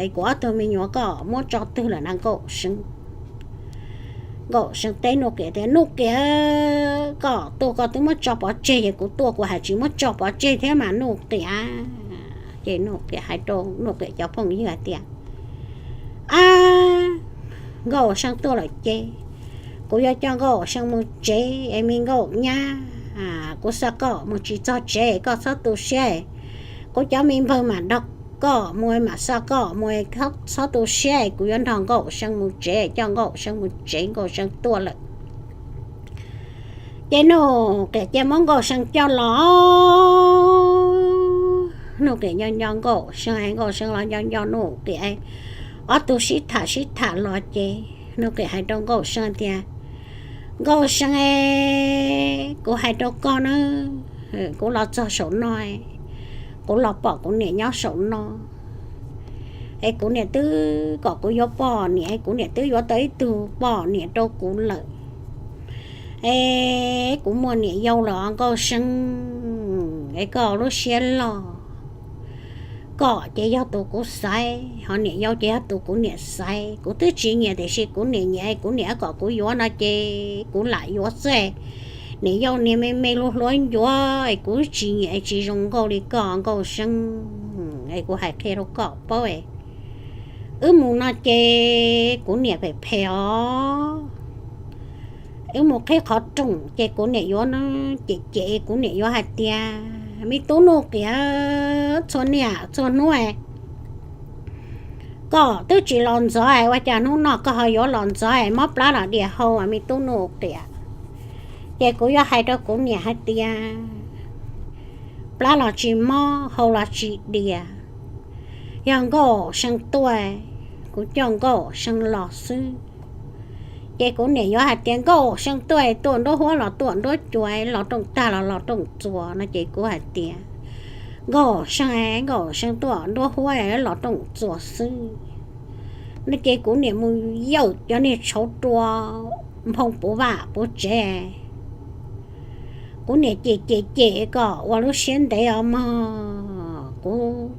es kuv ob tug me nyuam koj muab tso twg lawm na Nkauj See? Nkauj See teb Nuj Qiam tias, Nuj Qiam, koj tuaj koj twb muab tso pov tseg, ces kuv tuaj kuv hais tsis muab tso pov tseg thiab mas Nuj Qiam. Ces Nuj Qiam hais rau Nuj Qiam cov phooj ywg hais tias, ab, Nkauj See tuaj lawm ces kuv yuav coj Nkauj See mus tsev es me Nkauj nyab, kuv xa koj mus tsis txog tsev koj txhob tu siab, kuv cov me npawg mam nrog koj mus mam xa koj mus, txhob tu siab, kuv yuav nrog Nkauj See mus tsev, coj Nkauj See mus tsev. Nkauj See tuaj lawm ces Nuj Qiam cia muab Nkauj See coj los. Nuj Qiam nco nco Nkauj See, Nkauj See los nco nco Nuj Qiam, ob tug sib tham sib tham los ces Nuj Qiam hais rau Nkauj See tias, Nkauj See, kuv hais rau koj na, kuv los txog saum no, kuv los pom kuv niam nyob saum no, es kuv niam twb kom kuv yuav poj niam, kuv niam twb yuav tau ib tug poj niam rau kuv lawm, es kuv muaj niam yau lawm os Nkauj See, es koj lub siab loj, koj ces yog tus kuv xaiv, ho niam yau ces yog tus kuv niam xaiv. Kuv twb tsis nyiam tiam sis kuv niam nyiam, kuv niam kom kuv yuav no ces kuv lam yuav xwb. Niam yau niag me me luag hluas ncuav es kuv tsis nyiam, tsis zoo nkauj li koj Nkauj See, es kuv hais qhia rau koj paub, wb mus no ces kuv niam phem phem os. Wb mus qhib qhov rooj ces kuv niam yuav cem cem, kuv niam yuav hais tias, me tub Nuj Qiam, txhua niaj txhua hnub koj twb tsis los ntxov, ua cas hnub no koj ho yuav los ntxov, mob plab los dias hau me tub Nuj Qiam? Ces kuv yuav hais rau kuv niam hais tias, plab los tsis mob, hau los tsis dias, yog Nkauj See tuaj, kuv coj Nkauj See los xwb. Ces kuv niam yuav hais tias Nkauj See tuaj, tuaj nruab huab los tuaj nruab cua, los rooj tag los los rooj txuas no ces kuv hais tias, Nkauj See, Nkauj See tuaj nruab huab los rooj txuas xwb no ces kuv niam mus yawm cov niag tshauv rua nphoo puv vaj puv tsev. Kuv niam cem cem cem kom ua lub siab ntev os mog, kuv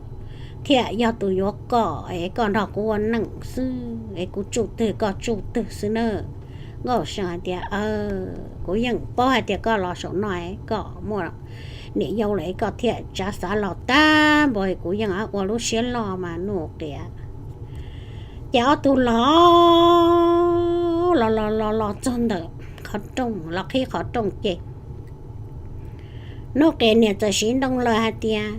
thiaj yog tus yuav koj es koj nrog kuv ua neej xwb es kuv tsuj twg koj tsuj twg xwb na. Nkauj See hais tias, Kuv yeej paub hais tias koj los saum no, koj muaj niam yau lawm koj thiaj tsav xav los tag npaum, kuv yeej ua lub siab loj mas Nuj Qiam. Ces ob tug los, los los los los txog ntawm qhov rooj, los qhib qhov rooj ces Nuj Qiam niam txawm siv ntoo lawm hais tias,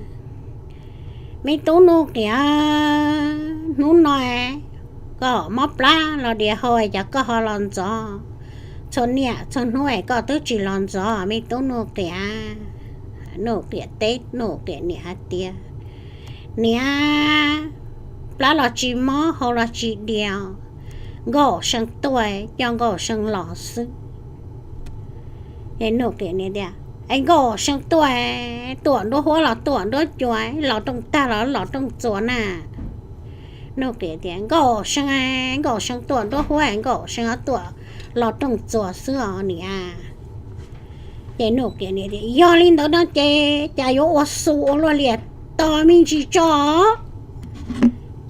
Me tub Nuj Qiam, hnub no koj mob plab los dias hau, cas koj ho los ntxov? Txhua niaj txhua hnub es koj twb tsis los ntxov, me tub Nuj Qiam. Nuj Qiam teb Nuj Qiam niam hais tias, Niam, plab los tsis mob, hau los tsis dias, Nkauj See tuaj, coj Nkauj See los xwb. Ces Nuj Qiam niam tias, Es Nkauj See tuaj, tuaj nruab huab los tuaj nruab cua, los rooj tag los los rooj txuas na? Nuj Qiam tias, Nkauj See, Nkauj See tuaj nruab huab, Nkauj See tuaj los rooj txuas xwb os niam. Ces Nuj Qiam niam tias, Yog li ntawd no ces cas yuav ua xu ua luaj li, tos me ntsis tso.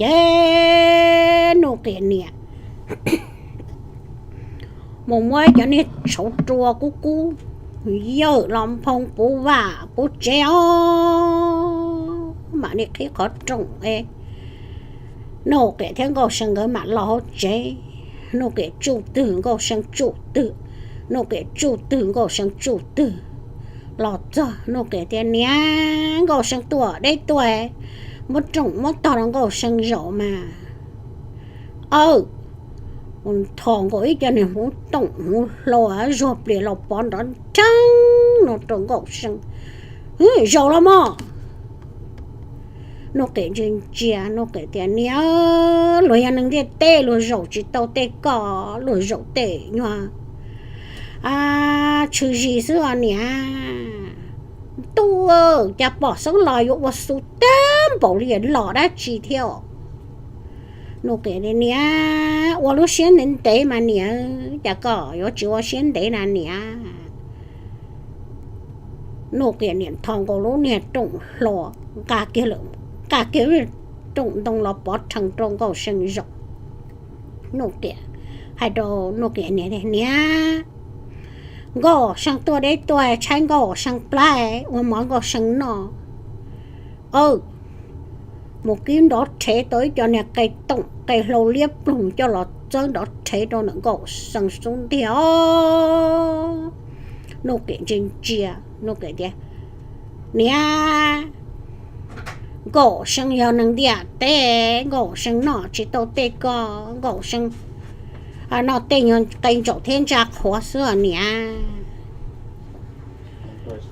Ces Nuj Qiam niam mus muab cov niag tshauv rua kub kub yawm los nphoo puv vam puv tsev os, mam li qhib qhov rooj es Nuj Qiam thiab Nkauj See nkawd mam los hauv tsev. Nuj Qiam tsuj twg Nkauj See tsuj twg, Nuj Qiam tsuj twg Nkauj See tsuj twg. Los txog Nuj Qiam tias, Niam, Nkauj See tuaj deb tuaj, muab rooj muab tog rau Nkauj See zaum mas. Aw, thos nkaus ib co niag hmuv toom hmuv hlau zuag plias los pov nrov nrheeb no rau Nkauj See. Zaum los mog. Nuj Qiam ntsia ntsia, Nuj Qiam tias, Niam, luag yog neeg ntiaj teb luag zaum tsis tau tej ko, luag zaum tej nyuag tshwm sim xwb os niam. Tub, cas pom xeeb los yuav ua xu tag npaum li, los dab tsi thiab? Nuj Qiam tias, Niam, ua lub siab ntev ntev mas niam, cas koj yuav tsis ua siab ntev na niam? Nuj Qiam niam thos nkaus lub niag rooj hlau, nqa kiag, nqa kiag rooj ntoo los pov rhees rau Nkauj See zaum. Nuj Qiam hais rau Nuj Qiam niam tias, Niam, Nkauj See tuaj deb tuaj, tshaib Nkauj See plab, ua mov Nkauj See noj. Aw, mus kib nrov rhev tau ib co niag qe toom qe hlau liab ploog coj los txawb nrov rhev rau ntawm Nkauj See xub ntiag os. Nuj Qiam ntsia ntsia, Nuj Qiam tias, Niam, Nkauj See yog neeg ntiaj teb, Nkauj See noj tsis tau tej ko, Nkauj See noj tej nyuag qe ntsaum thiab ntsa qhuav xwb os niam.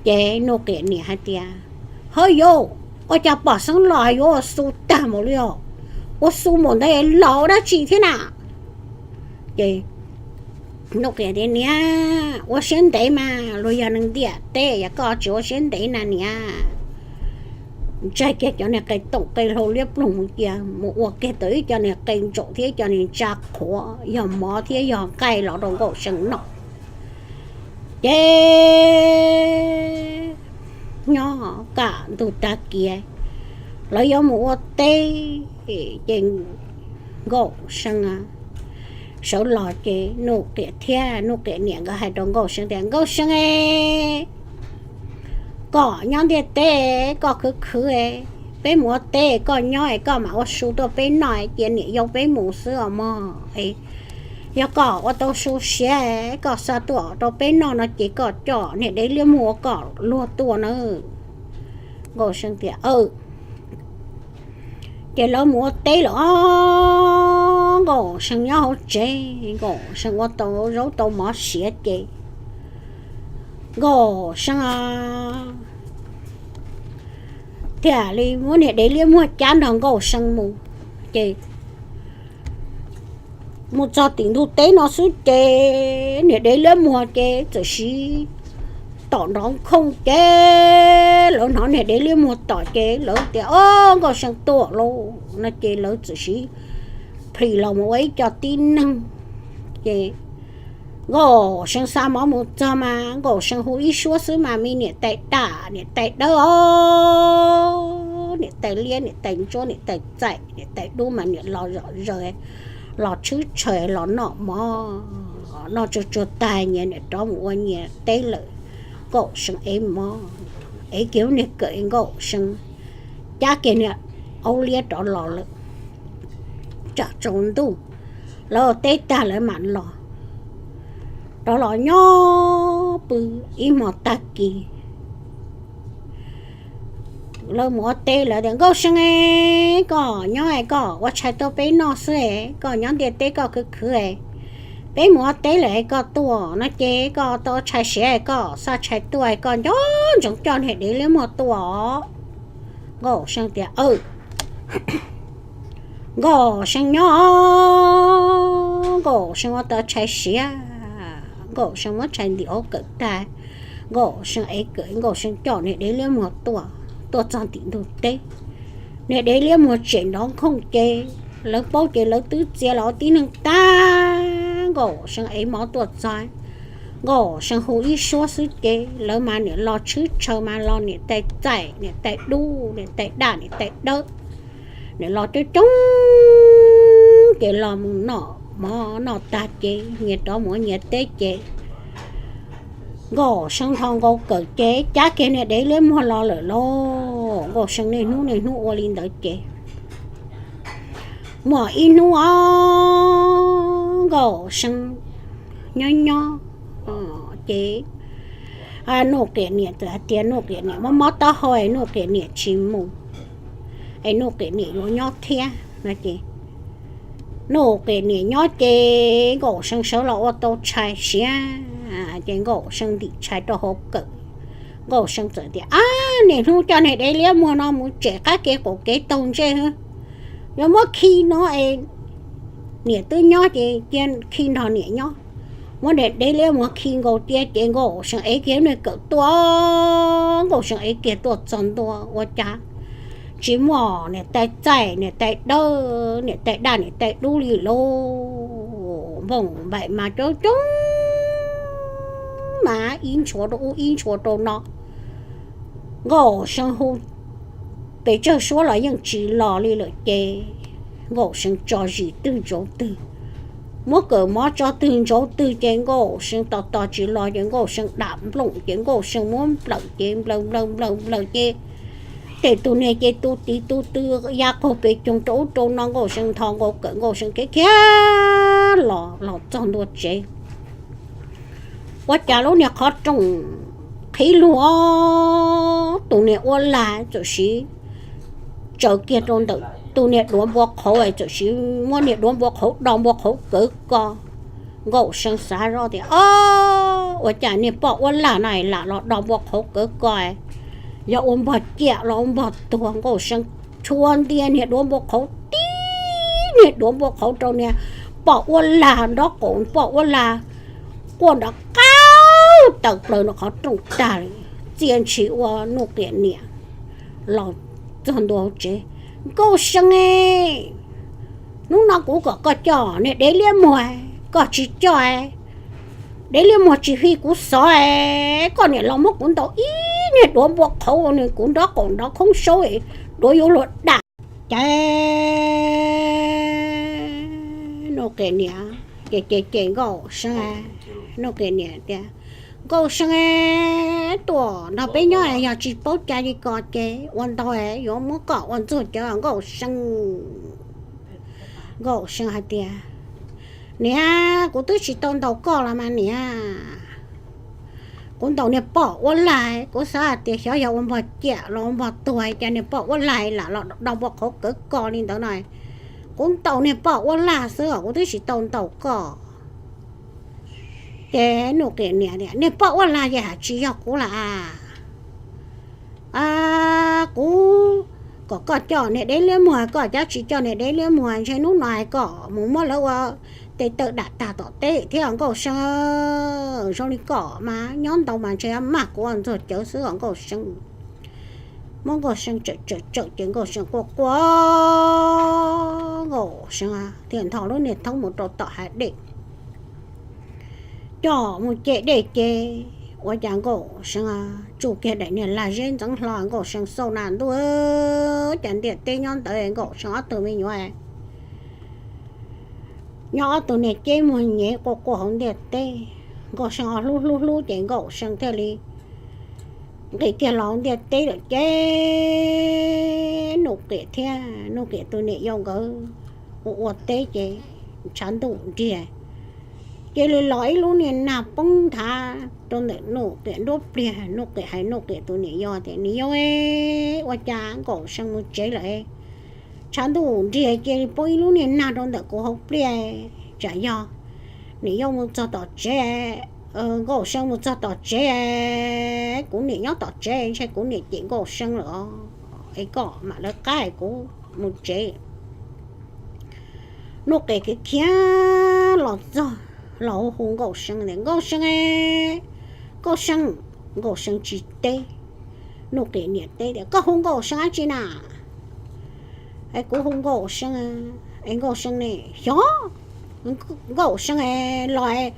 Ces Nuj Qiam niam hais tias, Hawb yau, ua cas pom xeeb los yuav ua xu tag npaum li os? Ua xu npaum ntawd los ua dab tsi thiab na? Ces Nuj Qiam tias, Niam, ua siab ntev mas, luag yog neeg ntiaj teb, yog koj tsis ua siab ntev na niam. Ntsaig kiag cov niag qe toom qe hlau liab ploog mus cia, mus ua kiag tau ib co niag qe ntsaum thiab ib co niag ntsa qhuav, yog mov thiab yog nqaij los rau Nkauj See noj. Ces nyob kam ntug tag kiag, lawv yuav mus ua teb, ces Nkauj See sawv los ces Nuj Qiam thiab Nuj Qiam niam nkawd hais rau Nkauj See tias, Nkauj See, koj nyob ntiaj teb koj khwv khwv, peb mus ua teb koj nyob es koj mam ua su tuaj peb noj, cia niam yau peb mus xwb os mog. Yog koj ua tau su siav koj xa tuaj rau peb noj no ces koj coj niag dev liab muag ua koj luag tuaj nawb. Nkauj See tias, Aw. Ces lawv mus ua teb lawm os, Nkauj See nyob hauv tsev, Nkauj See ua tau zaub tau mov siav ces Nkauj See thiaj li muab niag dev liab muag cab nrog Nkauj See mus. Ces mus txog tim ntug teb no xwb ces niag dev liab muag ces txawm siv tom nrov nkhooj ces lawv hnov niag dev liab muag tom ces lawv tias, Ob, Nkauj See tuaj lauj no ces lawv txawm siv plhis los mus ua ib co tib neeg. Ces Nkauj See xa mov mus txog mas Nkauj See hu ib suab xwb mas me niam tais daj, niam tais dawb os, niam tais liab, niam tais ntsuab, niam tais txaim, niam tais dub mas niam los zom zaws, los tshwb tshaws los noj mov. noj tsuag tsuag tag nyias niam rov mus ua nyias teb lawm. Nkauj See ev mov, ev kiag lub niag kawm, Nkauj See cab kiag niag aub liab rov los lawm. Tsam tsaus ntuj lawv ua teb tag lawv mam los. Rov los nyob pw ib hmo tag kis, lawv mus ua teb lawv tias, Nkauj See, koj nyob es koj ua tshais tuaj peb noj xwb es koj nyob ntiaj teb koj khwv khwv es peb mus ua teb lawm es koj tuaj no ces koj tau tshais siav es koj xa tshais tuaj es koj nco ntsoov coj niag dev liab muag tuaj. Nkauj See tias, Nkauj See nyob, Nkauj See ua tau tshais siav, Nkauj See muab tshais ntim hauv kawm tag, Nkauj See ev kawm, Nkauj See coj niag dev liab muag tuaj, tuaj txog tim ntug teb, niag dev liab muag tsem nrov nkhooj ces lawv paub ces lawv twb txia los ua tib neeg tag. Nkauj See ev mov tuaj txog, Nkauj See hu ib suab xwb ces lawv mas niam los tshwb tshaw mas los niam tais txaim niam tais dub niam tais daj niam tais dawb, niam los coob coob ces los mus noj mov noj tag ces nyias rov mus ua nyias teb ces Nkauj See nthos nkaus kawm ces cab kiag niag dev liab muag los lawm lauj. Nkauj See niaj hnub niaj hnub ua li ntawd ces muaj ib hnub os, Nkauj See nyob nyob ces Nuj Qiam Niam txawm hais tias Nuj Qiam Niam mob mob taub hau es Nuj Qiam Niam tsis mus es Nuj Qiam Niam yuav nyob thiab no ces Nuj Qiam Niam nyob ces Nkauj See sawv los ua tau tshais siav ces Nkauj See ntim tshais rau hauv kawm. Nkauj See txawm tias, Ab, niaj hnub coj niag dev liab muag no mus tsem qab kev qaum kev taug ntsej, yuav muab khi no es niam twb nyob ces cia khi nrog niam nyob. Muab niag dev liab muag khi nkaus cia ces Nkauj See ev kiag niag kawm tuaj, Nkauj See ev kiag tuaj txog ntua ua cas tsis muaj niam tais txaim niam tais dawb niam tais daj niam tais dub li lauj. Nplooj npaim mas coob coob mas ib ntshua rau ub ib ntshua rau no. Nkauj See hu pes tsawg suab los yeej tsis los li lawm ces Nkauj See tso zis twg ntsaud twg, muab kawm mov tso twg ntsaud twg ces Nkauj See tos tos tsis los ces Nkauj See dam nplooj ces Nkauj See muab nplawm ces nplawm nplawm nplawm nplawm ces tej tus niag ces tu tiv tu tw ya qaug pes coog rau ub rau no, Nkauj See nthos nkaus kawm Nkauj See khiav khiav los los txog ntua tsev. Ua cas lub niag qhov rooj qhib lug os, tus niag uab lag txawm siv tsaws kiag rau ntawm tus niag duav npua qhauv, txawm siv muab niag duav npua qhauv do npua qhauv kawg ko. Nkauj See xav zoj tias, Ob, ua cas niag poj uab lag no lam los do npua qhauv kawg ko, yog ua npog ciam los ua npog tuag. Nkauj See tshua ntia niag duav npua qhauv tib niag duav npua qhauv rau niag poj uab lag nrob qaum, poj uab lag quaj nrov qab tawm plaws nws qhov rooj tag li. Txia ntshis ua Nuj Qiam Niam los txog ntua hauv tsev. Nkauj See, hnub no kuv kom koj coj niag dev liab muag, koj tsis coj, dev liab muag tsis fij kuv xov, koj niam los muab kuv ntaus ib niag duav npua qhauv nws kuv nrob qaum nrov khoob saub, duav yuav luag dam. Ces Nuj Qiam Niam ces ces ces Nkauj See, Nuj Qiam Niam tias, Nkauj See, tuaj nrog peb nyob yog tsis paub cai li ko ces ua ntau yuav muab koj ua ntxuag cawv Nkauj See. Nkauj See hais tias, Niam, kuv twb tsis tau ntaus koj los mas niam. Kuv ntaus niag poj uab lag, kuv xav hais tias xyov yog ua npog ciam los ua npog tuag cas niag poj uab lag lam los do npua qhauv kawg ko li ntawd no. Kuv ntaus niag poj uab lag xwb os, kuv twb tsis tau ntaus koj. Ces Nuj Qiam Niam tias, Niag poj uab lag ces hais tsis yog kuv lawm a. Kuv kom koj coj niag dev liab muag, koj cab tsis coj niag dev liab muag, ntshe hnub no hais kom mus muab lawv ua tes taw dam tag tom teb thiab Nkauj See. Zoo li koj mas nyob ntau mas ntshe maj kuv ua ntxuag cawv xwb os Nkauj See. Muab Nkauj See tsawm tsawm tsawm ces Nkauj See quaj quaj, Nkauj See thiaj nthos lub niag thoob mus rau tom hav dej, coj mus ce dej ces ua cas Nkauj See tsuj kiag daim niag lag zeb ntxeev hlo, Nkauj See xauj na ntuj, cas ntiaj teb nyob ntawd Nkauj See ob tug me nyuam, nyob ob tug niag ceb muag nyev quaj quaj hauv ntiaj teb. Nkauj See ho hlub hlub hlub ces Nkauj See thiaj li nqis kiag los hauv ntiaj teb lawm ces Nuj Qiam thiab Nuj Qiam tus niam yau nkawd ua ua teb ces tshav ntuj nriag, cia li los ib lub niag nag poob nthav rau ntawm Nuj Qiam nruab pliag. Nuj Qiam hais Nuj Qiam tus niam yau tias, Niam yau, ua cas Nkauj See mus tsev lawm? Tshav ntuj nriag cia li poob ib lub niag nag rau ntawm kuv hauv pliaj, tsam yog niam yau mus txog tom tsev, Nkauj See mus txog tom tsev, kuv niam nyob tom tsev, ntshe kuv niam cem Nkauj See lawm os, es koj mam lawv qab kuv mus tsev. Nuj Qiam khiav khiav los txog, los hu hu Nkauj See tias, Nkauj See, Nkauj See. Nkauj See tsis teb. Nuj Qiam niam teb tias, Koj hu Nkauj See dab tsi na? Es kuv hu Nkauj See, es Nkauj See ne? Xyov, Nkauj See los,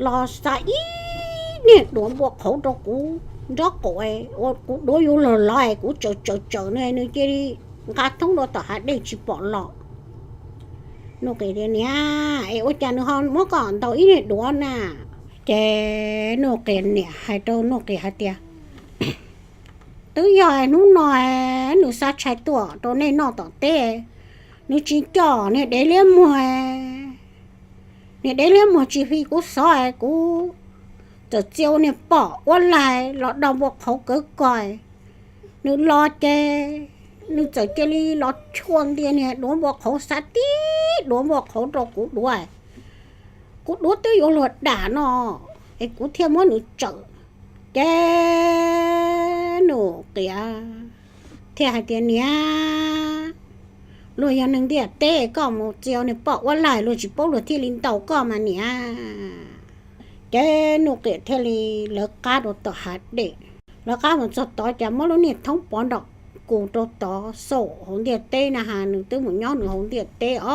los xa ib niag duav npua qhauv rau kuv nraub qaum, ua kuv duav yuav luag lov, kuv tsaws tsaws tsaws nws, nws cia li nqa thoob rau tom hav dej tsis pom los. Nuj Qiam tias, Niam, es ua cas nws ho muab koj ntaus ib niag duav na? Ces Nuj Qiam niam hais rau Nuj Qiam hais tias, Twb yog hnub no nws xa tshais tuaj rau nej noj tom teb, nws tsis coj niag dev liab muag, niag dev liab muag tsis fi kuv xov, kuv txawm txia ua niag pom uab laig los do npua qhauv kawg ko. Nws los ces nws txawm cia li los tshuaj ntia niag duav npua qhauv, xa tib duav npua qhauv rau kuv duav, kuv duav twb yuav luag dam no, es kuv thiaj muab nws tsawm. Ces Nuj Qiam thiaj hais tias, Niam, luag yog neeg ntiaj teb, koj mus txia niag pom uab laig, luag tsis paub luag thiaj li ntaus koj mas niam. Ces Nuj Qiam thiaj li lawv qab rau tom hav dej, lawv qab mus txog tod ces muab lub niag thoob pov nrom kus rau tod, xaum hauv ntiaj teb na has, nws twb mus nyob nws hauv ntiaj teb os.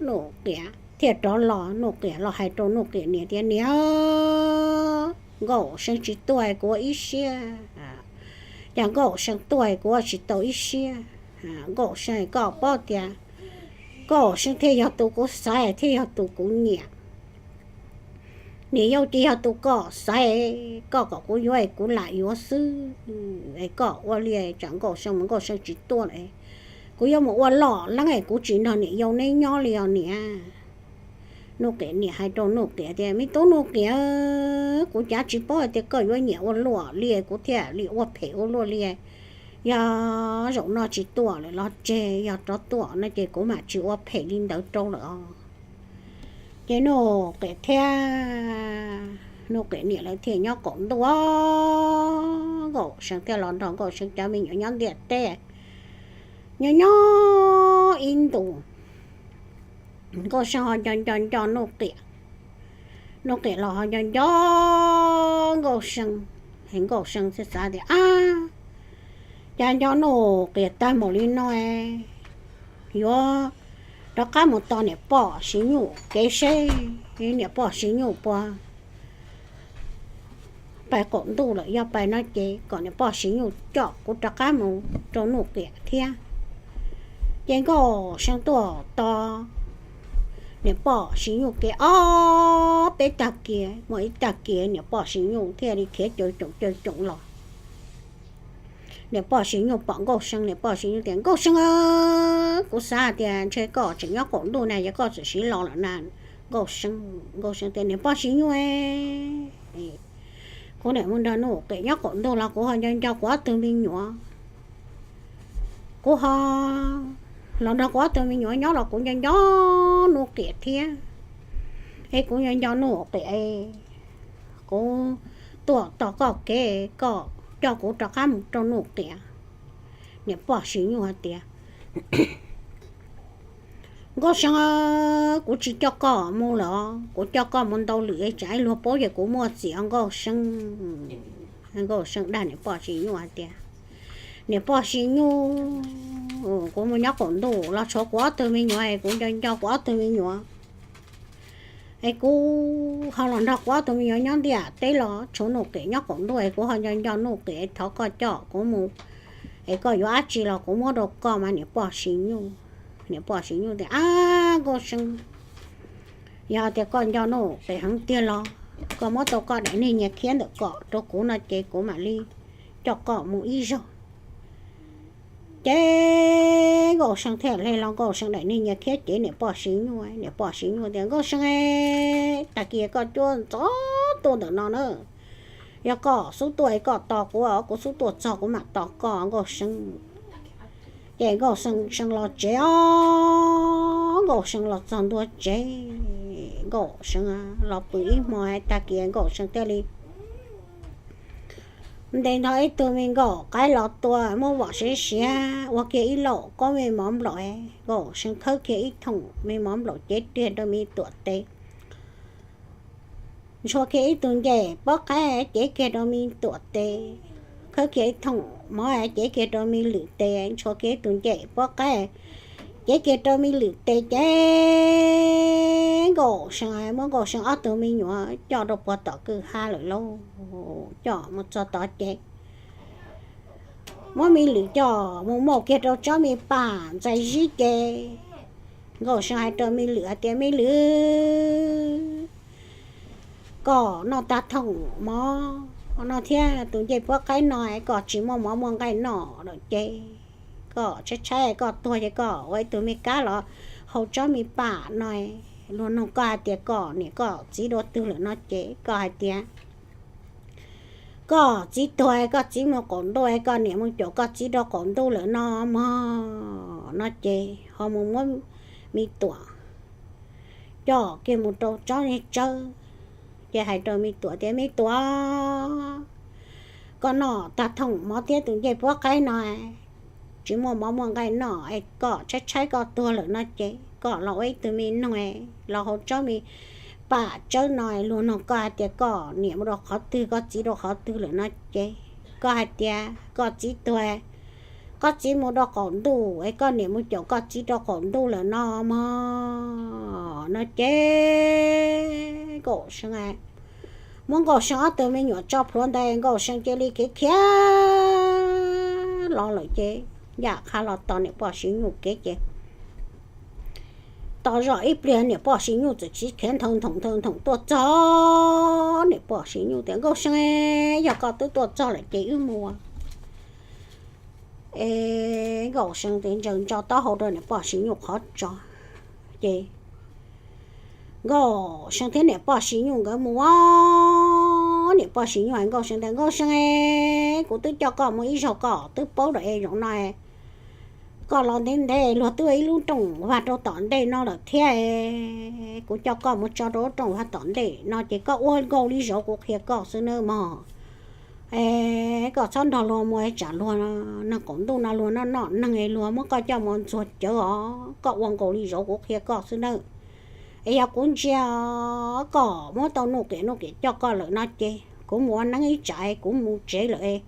Nuj Qiam thiaj rov los, Nuj Qiam los hais rau Nuj Qiam niam tias, Niam, Nkauj See tsis tuaj kuv ua ib siab, cas Nkauj See tuaj kuv ua tsis tau ib siab. Nkauj See, koj paub tias Nkauj See thiaj yog tus kuv xaiv, thiaj yog tus kuv nyiam. Niam yau ces yog tus koj xaiv, koj kom kuv yuav es kuv lam yuav xwb, es koj ua li, tsam Nkauj See mus Nkauj See tsis tuaj lawm, kuv yuav mus ua loj leeb es kuv tsis nrog niam yau neb nyob li os niam. Nuj Qiam niam hais rau Nuj Qiam tias, Me tub Nuj Qiam, kuv cav tsis paub hais tias koj yuav nyiam ua luaj li, kuv thiaj li ua phem ua luaj li. Yog zaum no tsis tuaj lawm los tseg, yog rov tuaj no ces kuv mam tsis ua phem li ntawd rau lawm os. Ces Nuj Qiam thiab Nuj Qiam niam lawv thiaj nyob qaum ntuj os, Nkauj See thiaj los nrog Nkauj See cov me nyuam nyob ntiaj teb. Nyob nyob ib ntus, Nkauj See ho nco nco nco Nuj Qiam, Nuj Qiam los ho nco nco Nkauj See. Nkauj See thiaj xav tias, Ab, cas nco Nuj Qiam tag npaum li no, yuav rov qab mus tos niam poj Siv Nyuj kev seb niam poj Siv Nyuj puas pais qaum ntuj lawm, yog pais no ces kom niam poj Siv Nyuj coj kuv rov qab mus rau Nuj Qiam thiab. Ces Nkauj See tuaj tos niam poj Siv Nyuj kev ob peb tag kis, muaj ib tag kis niam poj Siv Nyuj thiaj li khiav caw coom caw coom los. Niam poj Siv Nyuj pom Nkauj See, niam poj Siv Nyuj tias, Nkauj See, kuv xav tias ntshe koj tseem nyob qaum ntuj na, yog koj txawm siv los lawm na. Nkauj See, Nkauj See tias, Niam poj Siv Nyuj, kuv niam mus nrog Nuj Qiam nyob qaum ntuj los kuv ho nco nco kuv ob tug me nyuam. Kuv ho los nrog kuv ob tug me nyuam nyob los kuv nco nco Nuj Qiam thiab. Es kuv nco nco Nuj Qiam, kuv tuaj tos koj kev, koj coj kuv rov qab mus rau Nuj Qiam. Niam poj Siv Nyuj hais tias, Nkauj See, kuv tsis coj koj mus lawm, kuv coj koj mus ntau lwm tsam ib luag paub ces kuv muaj txiv os Nkauj See. Nkauj See dag niam poj Siv Nyuj hais tias, Niam poj Siv Nyuj, kuv mus nyob qaum ntuj los tshuav kuv ob tug me nyuam, kuv nco nco kuv ob tug me nyuam. Es kuv ho los nrog kuv ob tug me nyuam nyob ntiaj teb los tshuav Nuj Qiam nyob qaum ntuj, es kuv ho nco nco Nuj Qiam, thov koj coj kuv mus, es koj yuav dab tsi los kuv muab rau koj mas niam poj Siv Nyuj. Niam poj Siv Nyuj tias, Ab Nkauj See, yog tias koj nco Nuj Qes heev tiag los koj muab tau koj daim niag nyias khiab ntawm kom rau kuv no ces kuv mam li coj koj mus ib zaug. Ces Nkauj See thiaj li los Nkauj See daim niag nyias khiab cev niam poj Siv Nyuj. Niam poj Siv Nyuj tias, Nkauj See, tag kis koj cuab ntxov tuaj ntawm no na, yog koj xub tuaj es koj tos kuv, kuv xub tuaj txog kuv mam tos koj Nkauj See. Ces Nkauj See los tsev os, Nkauj See los txog ntua tsev, Nkauj See los pw ib hmo tag kis Nkauj See thiaj li ntes nrho ib tug me nkaum qaib los tua muab vom siav siav ua kiag ib laum qaub me mov nplaum. Nkauj See khawb kiag ib thooj me mov nplaum cev kiag rau me Tuam tes, ntshua kiag ib tug ncej pob qaib cev kiag rau me Tuam tes, khawb kiag ib thooj mov cev kiag rau me Lwm tes, ntshua kiag ib tug ncej pob qaib cev kiag rau me Lwm tes ces Nkauj See muab Nkauj See ob tug me nyuam coj rau puag tom kwj ha lawm lauj. Coj mus txog tod ces muab me Lwm coj mus muab kiag rau tsob me pam ntxais zib ces Nkauj See hais rau me Lwm hais tias, Me Lwm, koj noj tag thooj mov no thiab tus ncej pob qaib no koj tsis muaj mov muaj nqaij noj lawm ces koj tshaib tshaib koj tuag ces koj ua ib tug me kab los hau tsob me pam no, luag nug koj hais tias koj niam koj txiv dua twg lawm no ces koj hais tias koj txiv tuag koj txiv mus qaum ntuj, koj niam mus caum koj txiv rau qaum ntuj lawm no mog no ces ho mus muab me Tuam coj kiag mus rau tsob niag tsawb ces hais rau me Tuam tias, Me Tuam, koj noj tag thooj mov thiab tus ncej pob qaib no tsis muaj mov muaj nqaij noj es koj tshaib tshaib koj tuag lawm no ces koj los ua ib tug me noog los hau tsob me pam tsawb no, luag nug koj hais tias koj niam mus rau qhov twg koj txiv rau qhov twg lawm no ces koj hais tias koj txiv tuag, koj txiv mus rau qaum ntuj es koj niam mus caum koj txiv rau qaum ntuj lawm no mog no ces Nkauj See muab Nkauj See ob tug me nyuam tso plhuav ntawd Nkauj See cia li khiav khiav los lawm ces yam qha los tos niam poj Siv Nyuj kev ces tos zoj ib pliag niam poj Siv Nyuj txawm tsiv khiav nthawv nthoom nthawv nthoom tuaj txog. Niam poj Siv Nyuj tias, Nkauj See, yog koj twb tuaj txog lawm ces wb mus. Es Nkauj See ntsaws ntso taub hau rau niam poj Siv Nyuj qhov tso ces Nkauj See thiab niam poj Siv Nyuj nkawd mus. Niam poj Siv Nyuj hais Nkauj See tias, Nkauj See, kuv twb coj koj mus ib zaug koj twb paub lawm es zaum no koj los ntev ntev luag twb ua ib lub rooj vag rau tom ntej no lawm thiab. Kuv coj koj mus tso rau lub rooj vag tom ntej no ces koj ua nkaus li zaum kuv qhia koj xwb nawb mog. Es koj txhob nrog luag mus tsam luag neeg qaum ntuj no luag noj noj neeg luag muab koj coj mus ntxuag cawv os. Koj ua nkaus li zaum kuv qhia koj xwb nawb. Es yog kuv ntsia koj muab tau Nuj Qiam, Nuj Qiam coj koj lawm no ces kuv mus ua neeb ib tsam kuv mus tsev lawm.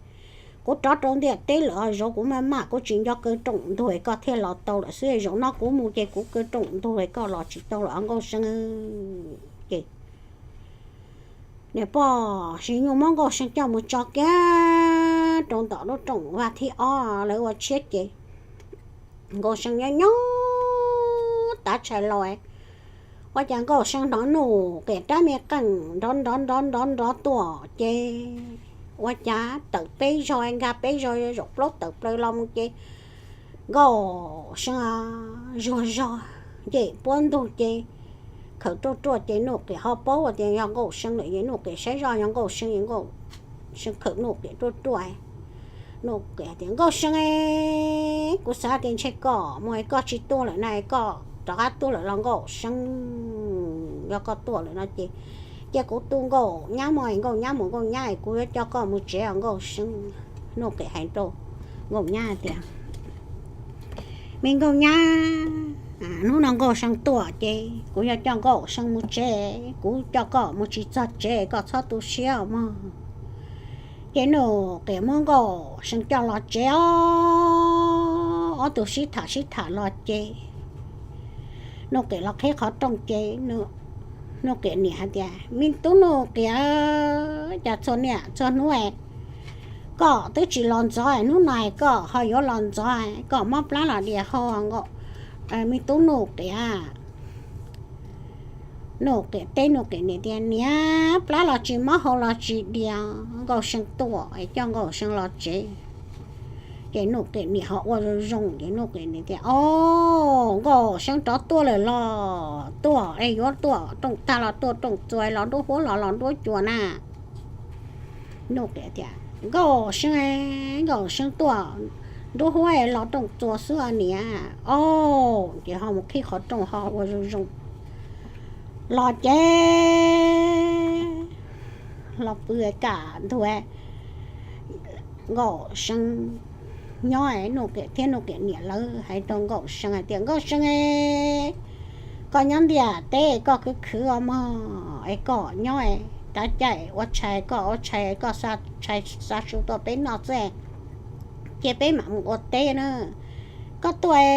Kuv rov rau ntiaj teb lawm zaum kuv maj maj kuv tsis nco kaw rooj ntug koj thiaj los tau lawm xwb. Zaum no kuv mus ces kuv kaw rooj ntug koj los tsis tau lawm Nkauj See. Ces niam poj Siv Nyuj muab Nkauj See coj mus tso kiag rau ntawm lub rooj vag thib ob lawv ua tshiab ces Nkauj See nyob nyob tav tshais los, ua cas Nkauj See hnov Nuj Qiam rab me qeej nrov nrov nrov nrov nrov tuaj ces ua cas tawm peb zaug nkag peb zaug zaum plaub tawm plaws los mus ces Nkauj See zuag zog nce puab ntug ces khawm ruaj ruaj ces Nuj Qiam ho paub tias yog Nkauj See lawm es Nuj Qiam saib zoj yog Nkauj See, Nkauj See khawm Nuj Qiam ruaj ruaj. Nuj Qiam tias, Nkauj See, kuv xav tias ntshe koj mus koj tsis tuaj lawm na, koj rov qab tuaj lawm los Nkauj See, yog koj tuaj lawm no ces cia kuv tu Nkauj Nyab mus, Nkauj Nyab mus Nkauj Nyab es kuv yuav coj koj mus tsev os Nkauj See. Nuj Qiam hais rau Nkauj Nyab tias, Me Nkauj Nyab, hnub no Nkauj See tuaj ces kuv yuav coj Nkauj See mus tsev, kuv coj koj mus tsis txog tsev koj txhob tu siab mog. Ces Nuj Qiam muab Nkauj See coj los tsev os, ob tug sib tham sib tham los ces Nuj Qiam los qhib qhov rooj ces Nuj Qiam niam hais tias, Me tub Nuj Qiam, cas txhua niaj txhua hnub koj twb tsis los ntxov, hnub no koj ho yuav los ntxov, koj mob plab los dias hau, Nkauj Me tub Nuj Qiam, Nuj Qiam teb Nuj Qiam niam tias, Niam, plab los tsis mob, hau los tsis dias, Nkauj See tuaj es coj Nkauj See los tsev. Ces Nuj Qiam niam ho ua zoo zoo ces Nuj Qiam niam tias, O, Nkauj See rov tuaj lawm los? Tuaj es yuav tuaj rooj tag los tuaj rooj txuas, los nruab huab los los nruab cua na? Nuj Qiam tias, Nkauj See, Nkauj See tuaj nruab huab los rooj txuas xwb niam. O, ces ho mus qhib qhov rooj ho ua zoo zoo los ces los pw kam ntuag. Nkauj See nyob, Nuj Qiam thiab Nuj Qiam niam lawv hais rau Nkauj See hais tias, Nkauj See, koj nyob ntiaj teb koj khwv khwv os mog, es koj nyob, tav caij ua tshais koj ua tshais, koj xa tshais xa su tuaj peb noj xwb, ces peb mam mus ua teb na. Koj tuaj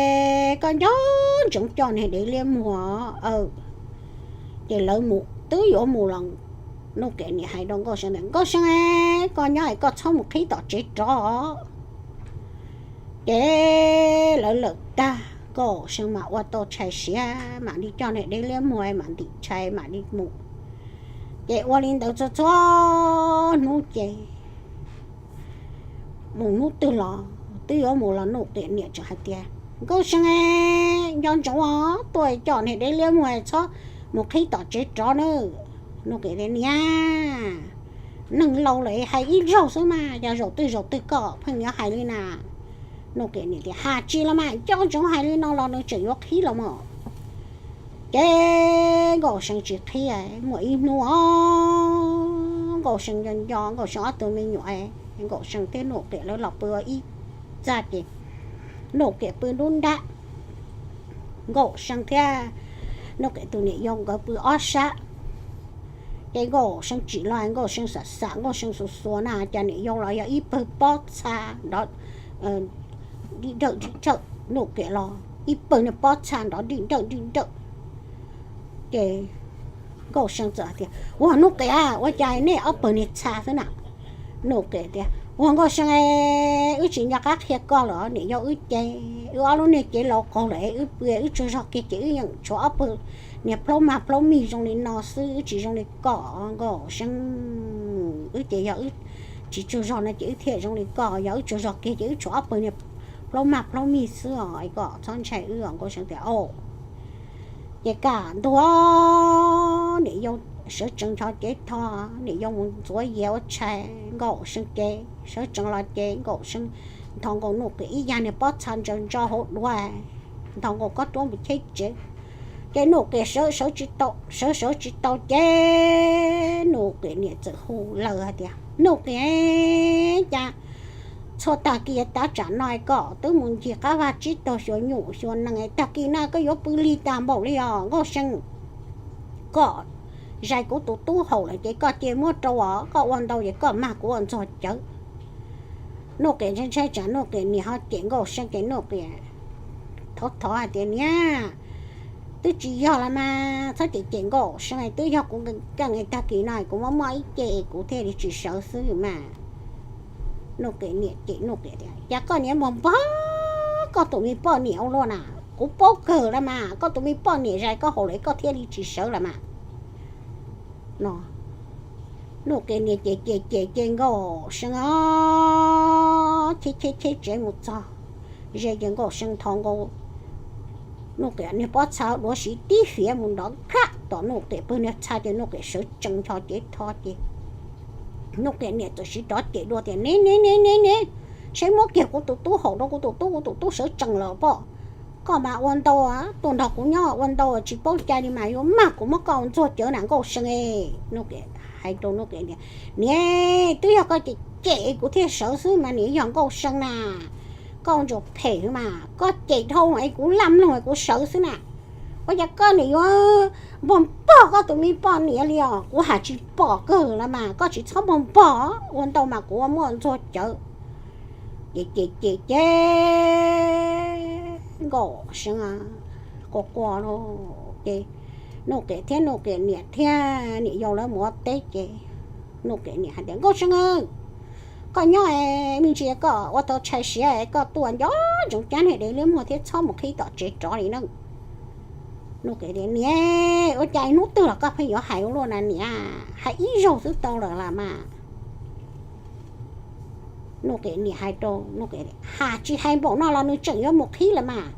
koj nco ntsoov coj niag dev liab muag. Ces lawv mus twb yuav mus los Nuj Qiam niam hais rau Nkauj See tias, Nkauj See, koj nyob es koj txhob mus qhib tom tsev rov. Ces lawv lawm tag, Nkauj See mam ua tau tshais siav mam li coj niag dev liab muag mam ntim tshais mam li mus. Ces ua li ntawd txhua txhua hnub ces mus hnub twg los twb yuav mus los Nuj Qiam niam tseem hais tias, Nkauj See, nco ntsoov os, tuaj coj niag dev liab muag txhob mus qhib tom tsev rov na. Nuj Qiam tias, Niam, neeg laus lawm hais ib zaug xwb mas, yog zaum twg zaum twg koj pheej yuav hais li na. Nuj Qiam niam tias, Hais tsis los mas, nco ntsoov hais li no los nws tseem yuav qhib los mas. Ces Nkauj See tsis qhib. Muaj ib hnub os, Nkauj See nco nco Nkauj See ob tug me nyuam, Nkauj See thiab Nuj Qiam lawv los pw ua ib txaj ces Nuj Qiam pw nruab nrab, Nkauj See thiab Nuj Qiam tus niam yau nkawd pw ob sab. Ces Nkauj See tsim los Nkauj See xam xam Nkauj See xuas xuas na cas niam yau los yog ib pawg pob txha nrov dib dawj dib dawj, Nuj Qiam los ib pawg niag pob txha nrov dib dawj dib dawj. Ces Nkauj See txawm tias, Ua Nuj Qiam, ua cas nej ob pawg niag txha xwb na? Nuj Qiam tias, Ua Nkauj See, wb tsis nco qab qhia koj los niam yau wb ces wb ob lub niag cev laus qaug lawm wb pw wb tsaug zog kiag ces wb yeej tshuav ob pawg niag plaub mag plaub mig zoo li no xwb, wb tsis zoo li koj Nkauj See. Wb ces yog wb tsis tsaug zog no ces wb thiaj zoo li koj, yog wb tsaug zog kiag ces wb tshuav ob pawg niag plaub mag plaub mig xwb os, koj txhob ntshai wb os. Nkauj See tias, Au. Ces kaj ntug niam yau sawv tsees ncho cev tho, niam yau mus ntxuav yias ua tshais, Nkauj See ces sawv tsees los ces Nkauj See nthos nkaus Nuj Qiam ib yag niag pob txha ntsaws ntso hauv duav, nthos nkaus kob ruab mus cheb tsev. Ces Nuj Qiam sawv sawv tsis tau, sawv sawv tsis tau ces Nuj Qiam niam txawm hu lawm hais tias, Nuj Qiam, cas txhua tag kis tav tsam no koj twb mus ncig qab vaj tsib taug xyuas nyuj xyuas nees, tag kis no koj yuav pw lig tag npaum li os Nkauj See? Koj zais kuv tus tub haum lawm ces koj cia muab rau os, koj ua ntau ces koj mag kuv ua ntxuag cawv. Nuj Qiam ntshai ntshai tsam Nuj Qiam niam ho cem Nkauj See ces Nuj Qiam thov thov hais tias, Niam, twb tsis yog los mas, txhob cem cem Nkauj See, twb yog kuv keej, tag kis no kuv muaj muaj ib ce kuv thiaj li tsis sawv xwb mas. Nuj Qiam niam cem Nuj Qiam tias, Cas koj niam npog npog koj tus me poj niam ua luaj na, kuv paub kawg los mas, koj tus me poj niam zais koj haum lawm koj thiaj li tsis sawv los mas. No, Nuj Qiam niam cem cem cem ces Nkauj See os, cheb cheb cheb tsev mus txog ze ces Nkauj See nthos nkaus Nuj Qiam niag pob txha duav siv tib fiav mus nrov kaj tom Nuj Qiam pawg niag txha ces Nuj Qiam sawv tsees ncho cev tho ces Nuj Qiam niam txawm siv rov cem dua tias, Niam niam niam niam niam, seb muab kiag kuv tus tub haum rau kuv tus tub, kuv tus tub sawv tsees lawm pob. Koj mas ua ntau, tuaj nrog kuv nyob ua ntau tsis paub cai li mas yuav mag kuv muab koj ua ntxuag cawv na Nkauj See. Nuj Qiam hais rau Nuj Qiam tias, Niam, twb yog koj cem cem kuv thiaj sawv xwb mas niam, yog Nkauj See na, koj ntsuas phem mas, koj cem dhau es kuv laj mloog es kuv sawv xwb na. Ua cas koj niam yuav npog npog koj tus me poj niam li os? Kuv hais tsis pom kawg los mas koj tsis txhob npog npog, ua ntau mas kuv ua muab ntxuag cawv. Ces ces ces ces Nkauj See quaj quaj lauj ces Nuj Qiam thiab Nuj Qiam niam thiab niam yau lawv mus ua teb ces Nuj Qiam niam hais tias, Nkauj See, koj nyob me ntsis koj ua tau tshais siav koj tuaj nco ntsoov cab niag dev liab muag thiab txhob mus qhib tom tsev rov li na. Nuj Qiam tias, Niam, ua cas hnub twg los koj pheej yuav hais ua luaj na niam? Hais ib zaug xwb tau lawm las mas. Nuj Qiam niam hais rau Nuj Qiam, Has tsis hais npaum no los nws tseem yuav mus qhib lawm mas.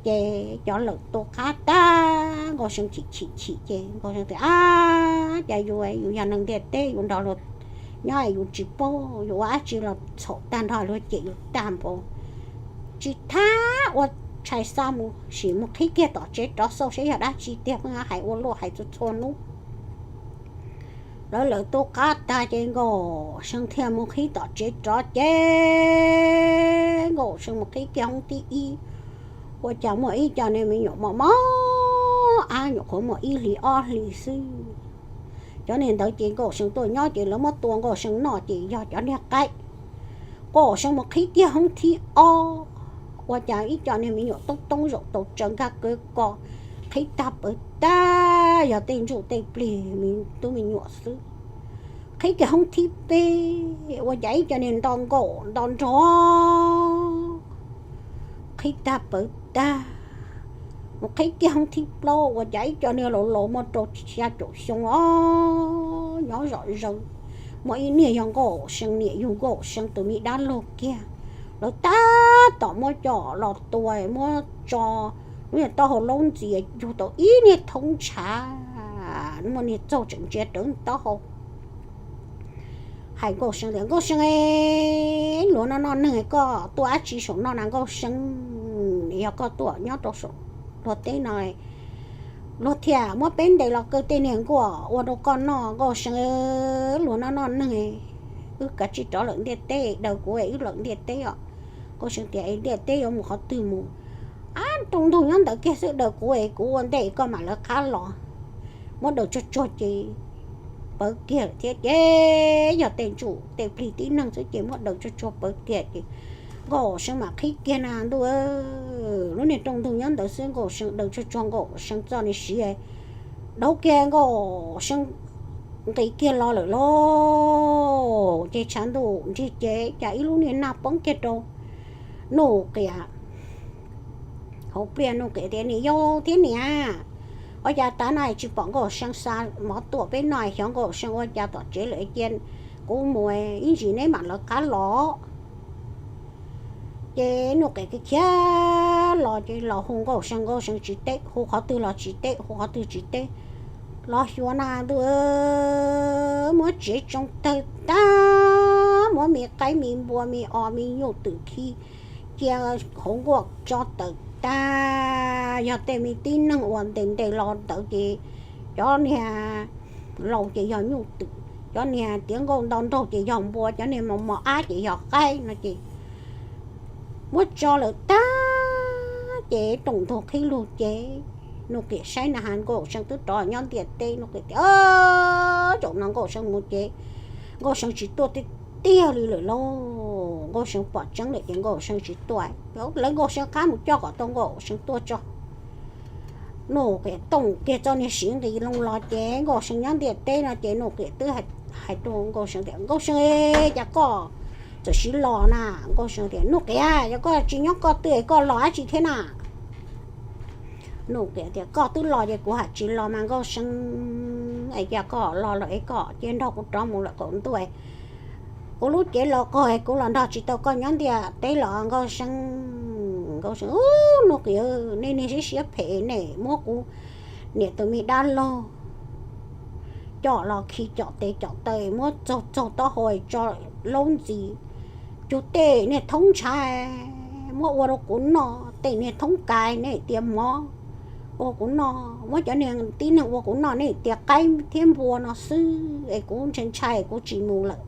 Ces cov lawm tu qab tag, Nkauj See chim chim chim ces Nkauj See tias, Ab, cas yus, yus yog neeg ntiaj teb, yus nrog luag nyob yus tsis paub, yus ua dab tsi los txhaum tag nrho, luag cem yus tag npaum. Tsis thab ua tshais xa mus, sim mus qhib kiag tom tsev rov xauj seb yog dab tsi tiag, pheej hais ua luaj hais txhua txhua hnub. Lawv lawm tu qab tag ces Nkauj See thiaj mus qhib tom tsev rov ces Nkauj See mus qhib kiag hoob thib ib, ua cas muaj ib co niag me nyuam mos mos ab, nyuam qhuav muaj ib hlis ob hlis xwb. Cov niag ntawd ces Nkauj See tuaj nyob ces lawv muab tua Nkauj See noj ces yog cov niag qaib. Nkauj See mus qhib kiag hoob thib ob, ua cas ib co niag me nyuam toob toob zaum tau tsaws nkag kaw ko, qhib tag pawv tag, yog tej ntsuj tej plig me tub me nyuam xwb. Qhib kiag hoob thib peb, ua cas ib co niag nto nkaum nto nrog, qhib tag pawv tag. Mus qhib kiag hoob thib plaub, ua cas ib co niag laus laus muaj rau xya caum xyoo os, nyob zom zaws. Muaj ib niag yog Nkauj See niam yug Nkauj See tus me dab laug kiag. Lawv tab tom muab coj los tua, muab tso lub niag taub hau laub ntxias, yug tau ib niag thoob ntshav, muaj niag txaug tseem ntsia rawv taub hau. Hais Nkauj See tias, Nkauj See, luag no noj neeg, koj tuaj dab tsi saum no na Nkauj See? Yog koj tuaj nyob rau saum luag teb no, luag thiaj muab peb ntes los kaw tej niag nkuaj ua rau koj noj Nkauj See. Luag no noj neeg, wb kav tsij rov lawm ntiaj teb, daws kuv es wb lawm ntiaj teb os. Nkauj See tias, Es ntiaj teb yuav mus qhov twg mus? Ab, rooj ntug nyob ntawd kiag xwb, daws kuv es kuv ua ntej koj mam lawv qab los. Muab daws tsuag tsuag ces pawv kiag lawm thiab ces yog tej ntsuj tej plig tib neeg xwb ces muab daws tsuag tsuag pawv kiag ces Nkauj See mam qhib kiag na ntuj. Lub niag rooj ntug nyob ntawd xwb, Nkauj See daws tsuag tsuag, Nkauj See txoj niag siav dauv kiag, Nkauj See nqis kiag los lawm lauj. Ces tshav ntuj nrig ces cas ib lub niag nag poob kiag rau Nuj Qiam hauv pliaj. Nuj Qiam tias, Niam yau thiab niam, ua cas tav no tsis pom Nkauj See xa mov tuaj peb noj, xyov Nkauj See ua cas tom tsev lawm, cia kuv mus ib ntsis neb mam lawv qab los. Ces Nuj Qiam khiav los ces los hu Nkauj See, Nkauj See tsis teb, hu qhov twg los tsis teb, hu qhov twg tsis teb. Los xyuas na ntuj, muab tsev tsoo tawg tag, muab me qaib me npua me os me nyuj twm khi cia hauv nkuaj tso tawm tag. Yog tej me tib neeg uas ntes ntes los ntawd ces cov niag laus ces yog nyuj twm, cov niag tiav nkauj nto nraug ces yog npua, cov niag mos mos ab ces yog qaib no ces muab tso lawm tag. Ces rooj ntug qhib lug ces Nuj Qiam saib na has Nkauj See twb rov nyob ntiaj teb. Nuj Qiam tias, Zaum no Nkauj See mus ces Nkauj See tsis tuaj tiag tiag li lawm lauj. Nkauj See pom tseeb lawm ces Nkauj See tsis tuaj, lawv Nkauj See qab mus coj kom tau Nkauj See tuaj tso. Nuj Qiam tooj kiag txoj niag siav nqis loo los ces Nkauj See nyob ntiaj teb no ces Nuj Qiam twb hais rau Nkauj See tias, Nkauj See, cas koj txawm siv los na? Nkauj See tias, Nuj Qiam, yog koj tsis nyob koj twb es koj los dab tsi thiab na? Nuj Qiam tias, Koj twb los ces kuv ham tsis los mas Nkauj See, es cas koj los lawm es koj cia nrog kuv rov mus lawm kaum ntuj, kuv lub cev los qaug es kuv los nrog tsis tau koj nyob ntiaj teb los Nkauj See. Nkauj See, Nuj Qiam, nej niag siab siab phem, nej muab kuv niam tus me dab laug coj los khi com tes com taw, muab txaug txaug taub hau tso laub ntxias, cug tej niag thoob ntshav muab ua rau kuv noj, tej niag thoob kas nej tias mov ua kuv noj, muab cov niag tib neeg ua kuv noj nej tias qaib thiab npua no xwb es kuv ntshai ntshai kuv tsis mus lawm.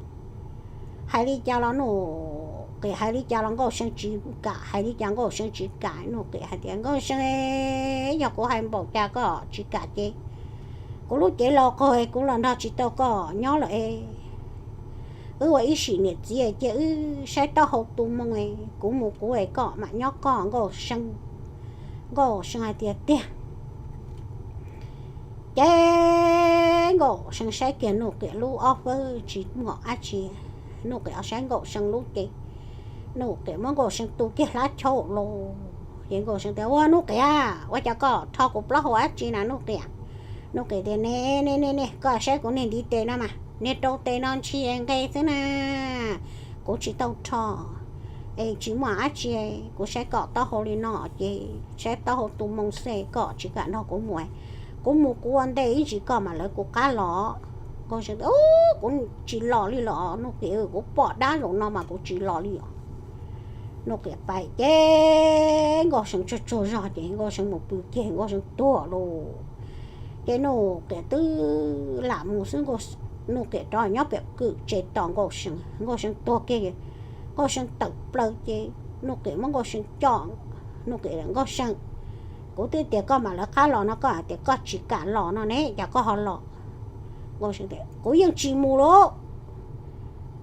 Hais li cas los Nuj Qiam hais li cas los Nkauj See tsis kam, hais li cas Nkauj See tsis kam. Nuj Qiam hais tias, Nkauj See, yog kuv hais npaum cas koj tsis kam ces kuv lub cev los qaug, kuv los nrog tsis tau koj nyob lawm es wb ua ib sim niam txiv cia wb saib taub hau tu moo, kuv mus kuv es koj mam nyob koj Nkauj See. Nkauj See hais tias, Tiag. Ces Nkauj See saib kiag Nuj Qiam lub ob fab tsis muaj dab tsi, Nuj Qiam saib Nkauj See lub ces Nuj Qiam muab Nkauj See tu kiag hlab chauv los. Ces Nkauj See tias, Ua Nuj Qiam, ua cas koj rho kuv plaub hau dab tsi na Nuj Qiam? Nuj Qiam tias, Ne ne ne ne, koj saib kuv niag ntiv tes no mas, niag rau tes no ntshis nqe xwb na, kuv tsis tau rho es tsis muaj dab tsi. Kuv saib koj taub hau li no ces saib taub hau tu moo xwb, koj tsis kam nrog kuv mus. Kuv mus kuv ua ntej ib ntsis koj mam lawv kuv qab los. Nkauj See tias, Kuv tsis los li los Nuj Qiam, kuv pom dab zaum no mas kuv tsis los li os. Nuj Qiam pais ces Nkauj See tsaug tsaug zog ces Nkauj See mus pw kiag Nkauj See tuag lauj. Ces Nuj Qiam twb lam mus xwb, Nuj Qiam rov nyob pem kwj tsev tos Nkauj See. Nkauj See tuag kiag, Nkauj See tawm plaws ces Nuj Qiam muab Nkauj See coj. Nuj Qiam, Nkauj See, kuv twb tias koj mam lawv qab los no koj hais tias koj tsis kam los no ne, cas koj ho los? Nkauj See tias, Kuv yeej tsis mus lauj.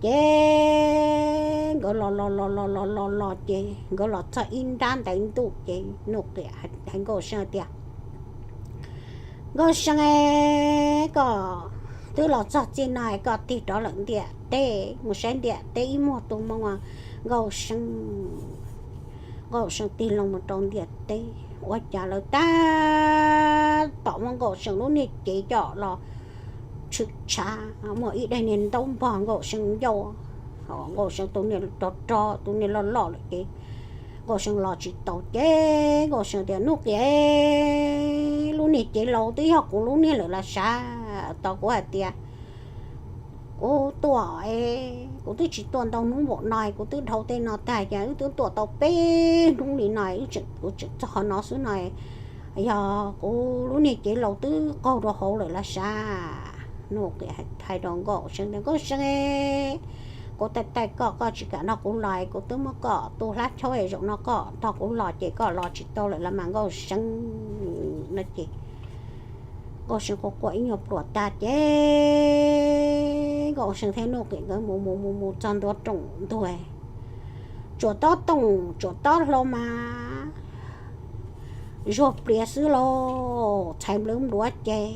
Ces nkawd los los los los los los los ces nkawd los txog ib nrab ntaiv ntuj ces Nuj Qiam hais Nkauj See tias, Nkauj See, koj twb los txog txij no koj tig rov lawm ntiaj teb mus saib ntiaj teb ib muag tu moo. Nkauj See, Nkauj See tig loo mus rau ntiaj teb ua cas lawv tab tom muab Nkauj See lub niag cev coj los tshwm tshav, muaj ib daim niag ntaub npog Nkauj See ncauj. Nkauj See tus niag rog rog tus niag loj loj lawm ces Nkauj See los tsis tau ces Nkauj See tias, Nuj Qiam, lub niag cev laus twb yog kuv lub niag lawm los sav. Tos kuv hais tias kuv tuaj, kuv twb tsis tuaj ntau hnub npaum no, kuv twb dhau tej no tag ces wb twb tuaj tau peb hnub li no, kuv tseem txog qhov no xwb no, yog kuv lub niag cev laus twb qaug rau hauv lawm los sav. Nuj Qiam hais rau Nkauj See tias, Nkauj See, kuv taij taij koj, koj tsis kam nrog kuv los, kuv twb muab koj tu hlab chauv, zaum no koj nrog kuv los ces koj los tsis tau lawm los mas Nkauj See. No ces Nkauj See quaj quaj ib nyuag pluas tag ces Nkauj See thiab Nuj Qiam nkawd mus mus mus mus txog ntua rooj ntug, tsuas tob tooj tsuas tob hlau mas zuag plias xwb lauj, txhais nplawv npluav ces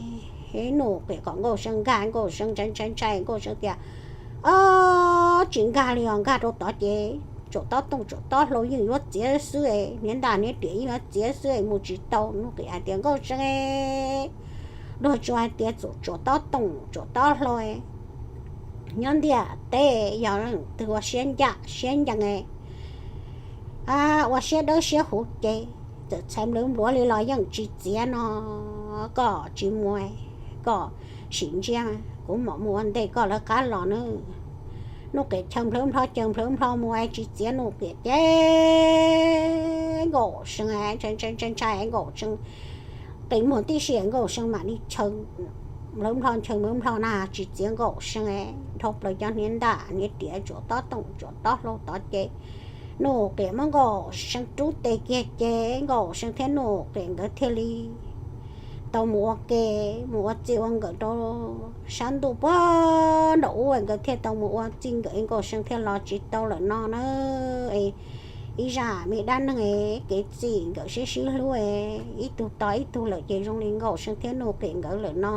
Nuj Qiam kom Nkauj See nkag, Nkauj See ntshai ntshai ntshai, Nkauj See tias, Ob, tsis nkag li os, nkag rau tod ces tsuas tob tooj tsuas tob hlau yeej yuav txiav xwb, hniav ntaj hniav riam yeej yuav txiav xwb, mus tsis tau. Nuj Qiam hais tias, Nkauj See, luag tsuas hais tias tsuas tob tooj tsuas tob hlau, nyob ntiaj teb yog leej twg ua siab ncaj siab ncees, ua siab dawb siab huv ces txawm txhais nplawv npluav li los yeej tsis txiav no, koj tsis mus, koj sim ntsia, kuv mam mus ua ntej koj lawv qab los nawb. Nuj Qiam chaw nplawv nplho chaw nplawv nplho mus tsis txiav Nuj Qiam ces Nkauj See ntshai ntshai ntshai, Nkauj See qi muag tib si, Nkauj See mam li chaw nplawv nplho chaw nplawv nplho na tsis txiav Nkauj See, dhau plaws cov hniav ntaj hniav riam tsuas tob tooj tsuas tob hlau tod ces Nuj Qiam muab Nkauj See rub tes kiag ces Nkauj See thiab Nuj Qiam nkawd thiaj li tau mus ua ke, mus ua txij ua nkawm rau sab ntuj puag nraum ub, nkawd thiaj tau mus ua txij nkawm, Nkauj See thiaj los tsis tau lawm no na. Ib zaj me dab neeg kev txij nkawm sib sib hlub, ib tug tau ib tug lawm ces zoo li Nkauj See thiab Nuj Qiam nkawd lawm no.